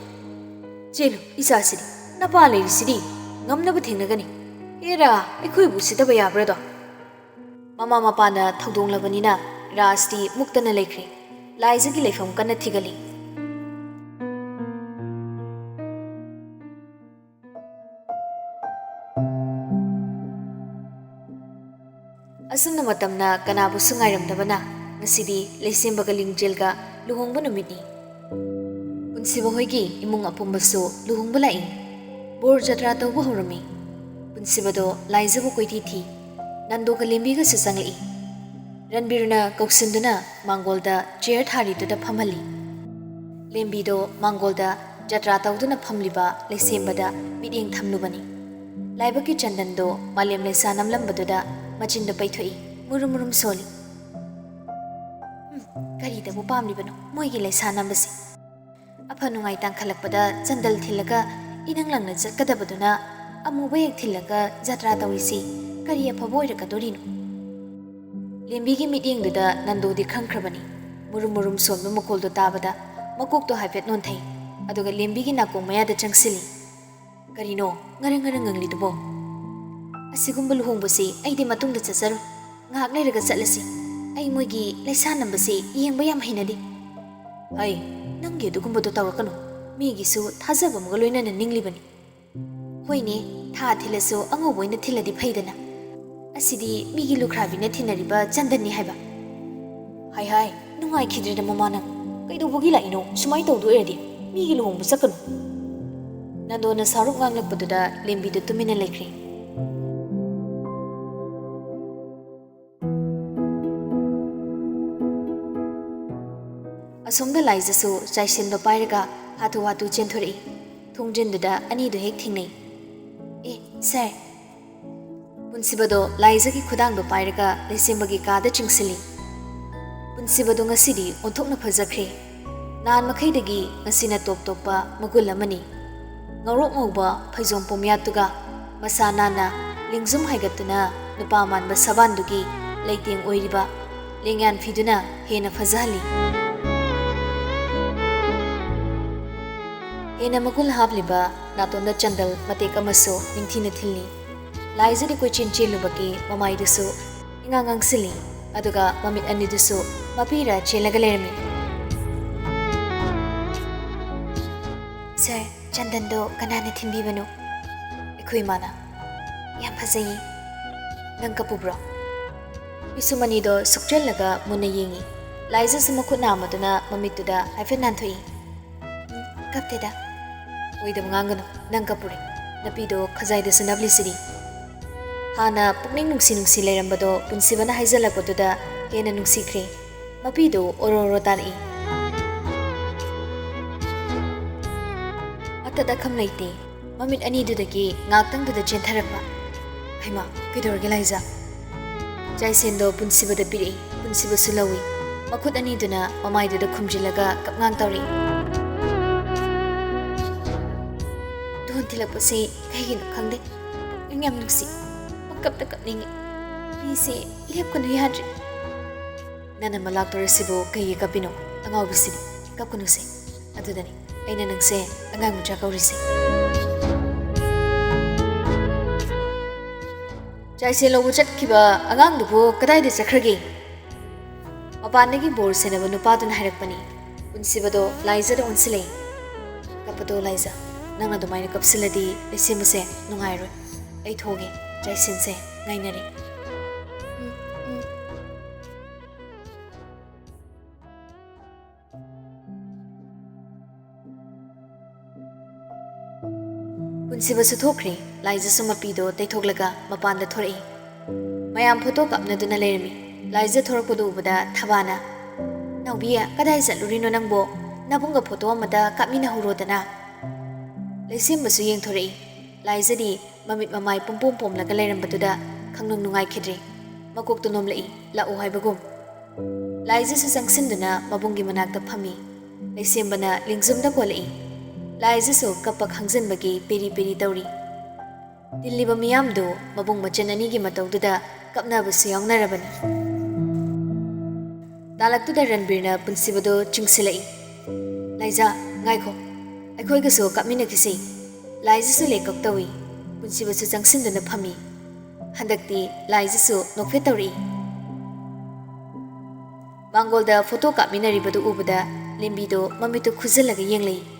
ꯆꯦꯜꯂꯨ ꯏꯆꯥꯁꯤꯗꯤ꯫ ꯅꯄꯥ ꯂꯩꯔꯤꯁꯤꯗꯤ꯫ ꯉꯝꯅꯕ ꯊꯦꯡꯅꯒꯅꯤ꯫ ꯑꯦꯔꯥ, ꯑꯩꯈꯣꯏꯕꯨ ꯎꯁꯤꯠꯇꯕ ꯌꯥꯕ꯭ꯔꯥꯗꯣ? ꯃꯃꯥ ꯃꯄꯥꯅ ꯊꯧꯗꯣꯡꯂꯕꯅꯤꯅ ꯔꯥꯖꯇꯤ ꯃꯨꯛꯇꯅ ꯂꯩꯈ꯭ꯔꯦ꯫ ꯂꯥꯏꯖꯒꯤ ꯂꯩꯐꯝ ꯀꯟꯅ ꯊꯤꯒꯠꯂꯤ꯫ ꯑꯁꯨꯝꯅ ꯃꯇꯝꯅ ꯀꯅꯥꯕꯨꯁꯨ ꯉꯥꯏꯔꯝꯗꯕꯅ ꯉꯁꯤꯗꯤ ꯂꯩꯁꯦꯝꯕꯒ ꯂꯤꯡꯖꯦꯜꯒ ꯂꯨꯍꯣꯡꯕ ꯅꯨꯃꯤꯠꯅꯤ꯫ ꯄꯨꯟꯁꯤꯕ ꯍꯣꯏꯒꯤ ꯏꯃꯨꯡ ꯑꯄꯨꯝꯕꯁꯨ ꯂꯨꯍꯣꯡꯕ ꯂꯥꯛꯏ꯫ ꯕꯣꯔ ꯖꯇ꯭ꯔꯥ ꯇꯧꯕ ꯍꯧꯔꯝꯃꯤ꯫ ꯄꯨꯟꯁꯤꯕꯗꯣ ꯂꯥꯏꯖꯕꯨ ꯀꯣꯏꯊꯤ ꯊꯤ꯫ ꯅꯟꯗꯣꯒ ꯂꯦꯝꯕꯤꯒꯁꯨ ꯆꯪꯂꯛꯏ꯫ ꯔꯟꯕꯤꯔꯅ ꯀꯧꯁꯤꯟꯗꯨꯅ ꯃꯥꯡꯒꯣꯜꯗ ꯆꯤꯌꯔ ꯊꯥꯔꯤꯗꯨꯗ ꯐꯝꯍꯜꯂꯤ꯫ ꯂꯦꯝꯕꯤꯗꯣ ꯃꯥꯡꯒꯣꯜꯗ ꯖꯇ꯭ꯔꯥ ꯇꯧꯗꯨꯅ ꯐꯝꯂꯤꯕ ꯂꯩꯁꯦꯝꯕꯗ ꯃꯤꯠꯌꯦꯡ ꯊꯝꯂꯨꯕꯅꯤ꯫ ꯂꯥꯏꯕꯛꯀꯤ ꯆꯟꯗꯟꯗꯣ ꯃꯥꯂꯦꯝ ꯂꯩꯁꯥ ꯅꯝꯂꯝꯕꯗꯨꯗ ꯃꯆꯤꯟꯗꯣ ꯄꯩꯊꯣꯛꯏ꯫ ꯃꯨꯔꯨꯝ ꯃꯨꯔꯨꯝ ꯁꯣꯜꯂꯤ꯫ "ꯎꯝ, ꯀꯔꯤꯗꯕꯨ ꯄꯥꯝꯂꯤꯕꯅꯣ ꯃꯣꯏꯒꯤ ꯂꯩꯁꯥ ꯅꯝꯕꯁꯤ? ꯑꯐ ꯅꯨꯡꯉꯥꯏ ꯇꯥꯡꯈꯠꯂꯛꯄꯗ ꯆꯟꯗꯜ ꯊꯤꯜꯂꯒ ꯏꯅꯪ ꯂꯪꯅ ꯆꯠꯀꯗꯕꯗꯨꯅ ꯑꯃꯨꯕ ꯍꯦꯛ ꯊꯤꯜꯂꯒ ꯖꯇ꯭ꯔꯥ ꯇꯧꯔꯤꯁꯤ ꯀꯔꯤ ꯑꯐꯕ ꯑꯣꯏꯔꯛꯀꯗꯣꯔꯤꯅꯣ?" ꯂꯦꯝꯕꯤꯒꯤ ꯃꯤꯠꯌꯦꯡꯗꯨꯗ ꯅꯟꯗꯣꯗꯤ ꯈꯪꯈ꯭ꯔꯕꯅꯤ꯫ ꯃꯨꯔꯨꯝ ꯃꯨꯔꯨꯝ ꯁꯣꯟꯕ ꯃꯈꯣꯜꯗꯣ ꯇꯥꯕꯗ ꯃꯀꯣꯛꯇꯣ ꯍꯥꯏꯐꯦꯠ ꯅꯣꯟꯊꯩ꯫ ꯑꯗꯨꯒ ꯂꯦꯝꯕꯤꯒꯤ ꯅꯥꯀꯣꯡ ꯃꯌꯥꯗ ꯆꯪꯁꯤꯜꯂꯤ꯫ "ꯀꯔꯤꯅꯣ ꯉꯔꯪ ꯉꯔꯪ ꯉꯪꯂꯤꯗꯨꯕꯣ? ꯑꯁꯤꯒꯨꯝꯕ ꯂꯨꯍꯣꯡꯕꯁꯤ ꯑꯩꯗꯤ ꯃꯇꯨꯡꯗ ꯆꯠꯆꯔꯣꯏ꯫ ꯉꯥꯏꯍꯥꯛ ꯂꯩꯔꯒ ꯆꯠꯂꯁꯤ꯫ ꯑꯩ ꯃꯣꯏꯒꯤ ꯂꯩꯁꯥ ꯅꯝꯕꯁꯤ ꯌꯦꯡꯕ ꯌꯥꯝ ꯍꯩꯅꯗꯦ꯫" "ꯍꯩ, ꯅꯪꯒꯤ ꯑꯗꯨꯒꯨꯝꯕꯗꯣ ꯇꯧꯔꯛꯀꯅꯨ꯫ ꯃꯤꯒꯤꯁꯨ ꯊꯥꯖꯕ ꯑꯃꯒ ꯂꯣꯏꯅꯅ ꯅꯤꯡꯂꯤꯕꯅꯤ꯫" "ꯍꯣꯏꯅꯦ, ꯊꯥ ꯊꯤꯜꯂꯁꯨ ꯑꯉꯧꯕ ꯑꯣꯏꯅ ꯊꯤꯜꯂꯗꯤ ꯐꯩꯗꯅ꯫ ꯑꯁꯤꯗꯤ ꯃꯤꯒꯤ ꯂꯨꯈ꯭ꯔꯥꯕꯤꯅ ꯊꯤꯟꯅꯔꯤꯕ ꯆꯟꯗꯟꯅꯤ ꯍꯥꯏꯕ꯫" "ꯍꯥꯏ ꯍꯥꯏ, ꯅꯨꯡꯉꯥꯏꯈꯤꯗ꯭ꯔꯦꯗ ꯃꯃꯥ ꯅꯪ꯫ ꯀꯩꯗꯧꯕꯒꯤ ꯂꯥꯛꯏꯅꯣ? ꯁꯨꯃꯥꯏꯅ ꯇꯧꯗꯣꯏ ꯑꯣꯏꯔꯗꯤ ꯃꯤꯒꯤ ꯂꯨꯍꯣꯡꯕ ꯆꯠꯀꯅꯨ꯫" ꯅꯟꯗꯣꯅ ꯁꯥꯎꯔꯞ ꯉꯥꯡꯂꯛꯄꯗꯨꯗ ꯂꯦꯝꯕꯤꯗꯨ ꯇꯨꯃꯤꯟꯅ ꯂꯩꯈ꯭ꯔꯦ꯫ ꯑꯁꯣꯝꯗ ꯂꯥꯏꯖꯁꯨ ꯆꯥꯏꯁꯦꯟꯕ ꯄꯥꯏꯔꯒ ꯍꯥꯊꯨ ꯍꯥꯊꯨ ꯆꯦꯟꯊꯣꯔꯛꯏ꯫ ꯊꯣꯡꯖꯤꯟꯗꯨꯗ ꯑꯅꯤꯗꯨ ꯍꯦꯛ ꯊꯦꯡꯅꯩ꯫ "ꯑꯦ, ꯁꯥꯔ!" ꯄꯨꯟꯁꯤꯕꯗꯣ ꯂꯥꯏꯖꯒꯤ ꯈꯨꯗꯥꯡꯗꯣ ꯄꯥꯏꯔꯒ ꯂꯩꯁꯦꯝꯕꯒꯤ ꯀꯥꯗ ꯆꯤꯡꯁꯤꯜꯂꯤ꯫ ꯄꯨꯟꯁꯤꯕꯗꯣ ꯉꯁꯤꯗꯤ ꯑꯣꯟꯊꯣꯛꯅ ꯐꯖꯈ꯭ꯔꯦ꯫ ꯅꯍꯥꯟ ꯃꯈꯩꯗꯒꯤ ꯉꯁꯤꯅ ꯇꯣꯞ ꯇꯣꯞꯄ ꯃꯒꯨꯟ ꯑꯃꯅꯤ꯫ ꯉꯧꯔꯣꯛ ꯉꯧꯕ ꯐꯩꯖꯣꯝ ꯄꯣꯝꯌꯥꯠꯇꯨꯒ ꯃꯁꯥ ꯅꯥꯟꯅ ꯂꯦꯡꯖꯨꯝ ꯍꯥꯏꯒꯠꯇꯨꯅ ꯅꯨꯄꯥ ꯃꯥꯟꯕ ꯁꯕꯥꯟꯗꯨꯒꯤ ꯂꯩꯇꯦꯡ ꯑꯣꯏꯔꯤꯕ ꯂꯦꯡꯌꯥꯟ ꯐꯤꯗꯨꯅ ꯍꯦꯟꯅ ꯐꯖꯍꯜꯂꯤ꯫ ꯍꯦꯟꯅ ꯃꯒꯨꯟ ꯍꯥꯞꯂꯤꯕ ꯅꯥꯇꯣꯟꯗ ꯆꯟꯗꯜ ꯃꯇꯦꯛ ꯑꯃꯁꯨ ꯅꯤꯡꯊꯤꯅ ꯊꯤꯜꯂꯤ꯫ ꯂꯥꯏꯖꯗꯤ ꯀꯣꯏꯆꯦꯟ ꯆꯦꯜꯂꯨꯕꯒꯤ ꯃꯃꯥꯏꯗꯨꯁꯨ ꯏꯉꯥꯡ ꯉꯥꯡꯁꯤꯜꯂꯤ, ꯑꯗꯨꯒ ꯃꯃꯤꯠ ꯑꯅꯤꯗꯨꯁꯨ ꯃꯄꯤꯔ ꯆꯦꯜꯂꯒ ꯂꯩꯔꯝꯃꯤ꯫ "ꯁꯥꯔ, ꯆꯟꯗꯟꯗꯣ ꯀꯅꯥꯅ ꯊꯤꯟꯕꯤꯕꯅꯣ?" "ꯑꯩꯈꯣꯏ ꯏꯃꯥꯅ꯫ ꯌꯥꯝ ꯐꯖꯩꯌꯦ꯫ ꯅꯪ ꯀꯞꯄꯨꯕ꯭ꯔꯣ?" ꯄꯤꯁꯨꯝ ꯑꯅꯤꯗꯣ ꯁꯨꯛꯆꯜꯂꯒ ꯃꯨꯟꯅ ꯌꯦꯡꯉꯤ꯫ ꯂꯥꯏꯖꯁꯨ ꯃꯈꯨꯠ ꯅꯥꯝꯃꯗꯨꯅ ꯃꯃꯤꯠꯇꯨꯗ ꯍꯥꯏꯐꯦꯠ ꯅꯥꯟꯊꯣꯛꯏ꯫ "ꯎꯝ, ꯀꯞꯇꯦꯗ꯫" "ꯑꯣꯏꯗꯕ ꯉꯥꯡꯒꯅꯨ, ꯅꯪ ꯀꯞꯄꯨꯔꯦ꯫ ꯅꯄꯤꯗꯣ ꯈꯖꯥꯏꯗꯁꯨ ꯅꯞꯂꯤꯁꯤꯗꯤ꯫" ꯍꯥꯟꯅ ꯄꯨꯛꯅꯤꯡ ꯅꯨꯡꯁꯤ ꯅꯨꯡꯁꯤ ꯂꯩꯔꯝꯕꯗꯣ ꯄꯨꯟꯁꯤꯕꯅ ꯍꯥꯏꯖꯜꯂꯛꯄꯗꯨꯗ ꯍꯦꯟꯅ ꯅꯨꯡꯁꯤꯈ꯭ꯔꯦ꯫ ꯃꯄꯤꯗꯨ ꯑꯣꯔꯣ ꯑꯣꯔꯣ ꯇꯥꯔꯛꯏ꯫ ꯑꯇꯠ ꯑꯈꯝ ꯂꯩꯇꯦ꯫ ꯃꯃꯤꯠ ꯑꯅꯤꯗꯨꯗꯒꯤ ꯉꯥꯛꯇꯪꯗꯨꯗ ꯆꯦꯟꯊꯔꯛꯄ꯫ "ꯍꯩꯃꯥ, ꯀꯩꯗꯧꯔꯒꯦ ꯂꯥꯏꯖ?" ꯆꯥꯏꯁꯦꯟꯗꯣ ꯄꯨꯟꯁꯤꯕꯗ ꯄꯤꯔꯛꯏ꯫ ꯄꯨꯟꯁꯤꯕꯁꯨ ꯂꯧꯏ꯫ ꯃꯈꯨꯠ ꯑꯅꯤꯗꯨꯅ ꯃꯃꯥꯏꯗꯨꯗ ꯈꯨꯝꯖꯤꯜꯂꯒ ꯀꯞꯉꯥꯡ ꯇꯧꯔꯛꯏ꯫ "ꯗꯣꯟ ꯊꯤꯜꯂꯛꯄꯁꯦ ꯀꯩꯒꯤꯅꯣ ꯈꯪꯗꯦ꯫ ꯄꯨꯛꯅꯤꯡ ꯌꯥꯝ ꯅꯨꯡꯁꯤ꯫ ꯄꯪꯀꯞꯇ ꯀꯞꯅꯤꯡꯉꯤ꯫ ꯄꯤꯁꯦ ꯂꯦꯞꯀꯅꯨ ꯌꯥꯗ꯭ꯔꯦ꯫" "ꯅꯪꯅ ꯃꯂꯥꯛꯇꯧꯔꯁꯤꯕꯨ ꯀꯩꯒꯤ ꯀꯞꯄꯤꯅꯣ? ꯑꯉꯥꯎꯕꯤꯁꯤꯗꯤ, ꯀꯞꯀꯅꯨꯁꯦ꯫ ꯑꯗꯨꯗꯅꯤ ꯑꯩꯅ ꯅꯪꯁꯦ ꯑꯉꯥꯡ ꯃꯆꯥ ꯀꯧꯔꯤꯁꯦ꯫" "ꯆꯥꯏꯁꯦꯟ ꯂꯧꯕ ꯆꯠꯈꯤꯕ ꯑꯉꯥꯡꯗꯨꯕꯨ ꯀꯗꯥꯏꯗ ꯆꯠꯈ꯭ꯔꯒꯦ?" ꯃꯄꯥꯟꯗꯒꯤ ꯕꯣꯔ ꯁꯦꯟꯅꯕ ꯅꯨꯄꯥꯗꯨꯅ ꯍꯥꯏꯔꯛꯄꯅꯤ꯫ ꯄꯨꯟꯁꯤꯕꯗꯣ ꯂꯥꯏꯖꯗ ꯑꯣꯟꯁꯤꯜꯂꯛꯏ꯫ "ꯀꯞꯄꯗꯣ ꯂꯥꯏꯖ, ꯅꯪ ꯑꯗꯨꯃꯥꯏꯅ ꯀꯞꯁꯤꯜꯂꯗꯤ ꯂꯩꯁꯦꯝꯕꯁꯦ ꯅꯨꯡꯉꯥꯏꯔꯣꯏ꯫ ꯑꯩ ꯊꯣꯛꯑꯒꯦ, ꯆꯥꯏꯁꯦꯟꯁꯦ ꯉꯥꯏꯅꯔꯤ꯫" "ꯎꯝ, ꯎꯝ꯫" ꯄꯨꯟꯁꯤꯕꯁꯨ ꯊꯣꯛꯈ꯭ꯔꯦ꯫ ꯂꯥꯏꯖꯁꯨ ꯃꯄꯤꯗꯣ ꯇꯩꯊꯣꯛꯂꯒ ꯃꯄꯥꯟꯗ ꯊꯣꯔꯛꯏ꯫ ꯃꯌꯥꯝ ꯐꯣꯇꯣ ꯀꯥꯞꯅꯗꯨꯅ ꯂꯩꯔꯝꯃꯤ꯫ ꯂꯥꯏꯖ ꯊꯣꯔꯛꯄꯗꯨ ꯎꯕꯗ ꯊꯕꯥꯅ, "ꯅꯥꯎꯕꯤ, ꯀꯗꯥꯏ ꯆꯠꯂꯨꯔꯤꯅꯣ ꯅꯪꯕꯣ? ꯅꯕꯨꯡꯒ ꯐꯣꯇꯣ ꯑꯃꯗ ꯀꯥꯞꯃꯤꯟꯅꯍꯧꯔꯣꯗꯅ꯫" ꯂꯩꯁꯦꯝꯕꯁꯨ ꯌꯦꯡꯊꯣꯔꯛꯏ꯫ ꯂꯥꯏꯖꯗꯤ ꯃꯃꯤꯠ ꯃꯃꯥꯏ ꯄꯨꯝꯄꯣꯝ ꯄꯣꯝꯂꯒ ꯂꯩꯔꯝꯕꯗꯨꯗ ꯈꯪꯅꯨꯡ ꯅꯨꯡꯉꯥꯏꯈꯤꯗ꯭ꯔꯦ꯫ ꯃꯀꯣꯛꯇꯨ ꯅꯣꯝꯂꯛꯏ, ꯂꯥꯛꯎ ꯍꯥꯏꯕꯒꯨꯝ꯫ ꯂꯥꯏꯖꯁꯨ ꯆꯪꯁꯤꯟꯗꯨꯅ ꯃꯕꯨꯡꯒꯤ ꯃꯅꯥꯛꯇ ꯐꯝꯃꯤ꯫ ꯂꯩꯁꯦꯝꯕꯅ ꯂꯤꯡꯖꯨꯝꯗ ꯀꯣꯜꯂꯛꯏ꯫ ꯂꯥꯏꯖꯁꯨ ꯀꯞꯄ ꯈꯥꯡꯖꯟꯕꯒꯤ ꯄꯦꯔꯤ ꯄꯦꯔꯤ ꯇꯧꯔꯤ꯫ ꯇꯤꯜꯂꯤꯕ ꯃꯤꯌꯥꯝꯗꯨ ꯃꯕꯨꯡ ꯃꯆꯟ ꯑꯅꯤꯒꯤ ꯃꯇꯧꯗꯨꯗ ꯀꯞꯅꯕꯁꯨ ꯌꯥꯎꯅꯔꯕꯅꯤ꯫ ꯇꯥꯂꯛꯇꯨꯗ ꯔꯟꯕꯤꯔꯅ ꯄꯨꯟꯁꯤꯕꯗꯨ ꯆꯤꯡꯁꯤꯜꯂꯛꯏ꯫ "ꯂꯥꯏꯖꯥ, ꯉꯥꯏꯈꯣ, ꯑꯩꯈꯣꯏꯒꯁꯨ ꯀꯥꯞꯃꯤꯟꯅꯈꯤꯁꯤ꯫" ꯂꯥꯏꯖꯁꯨ ꯂꯦꯀꯞ ꯇꯧꯏ꯫ ꯄꯨꯟꯁꯤꯕꯁꯨ ꯆꯪꯁꯤꯟꯗꯨꯅ ꯐꯝꯃꯤ꯫ ꯍꯟꯗꯛꯇꯤ ꯂꯥꯏꯖꯁꯨ ꯅꯣꯛꯐꯦꯠ ꯇꯧꯔꯛꯏ꯫ ꯃꯥꯡꯒꯣꯜꯗ ꯐꯣꯇꯣ ꯀꯥꯞꯃꯤꯟꯅꯔꯤꯕꯗꯨ ꯎꯕꯗ ꯂꯦꯝꯕꯤꯗꯣ ꯃꯃꯤꯠꯇꯨ ꯈꯨꯖꯜꯂꯒ ꯌꯦꯡꯂꯛꯏ꯫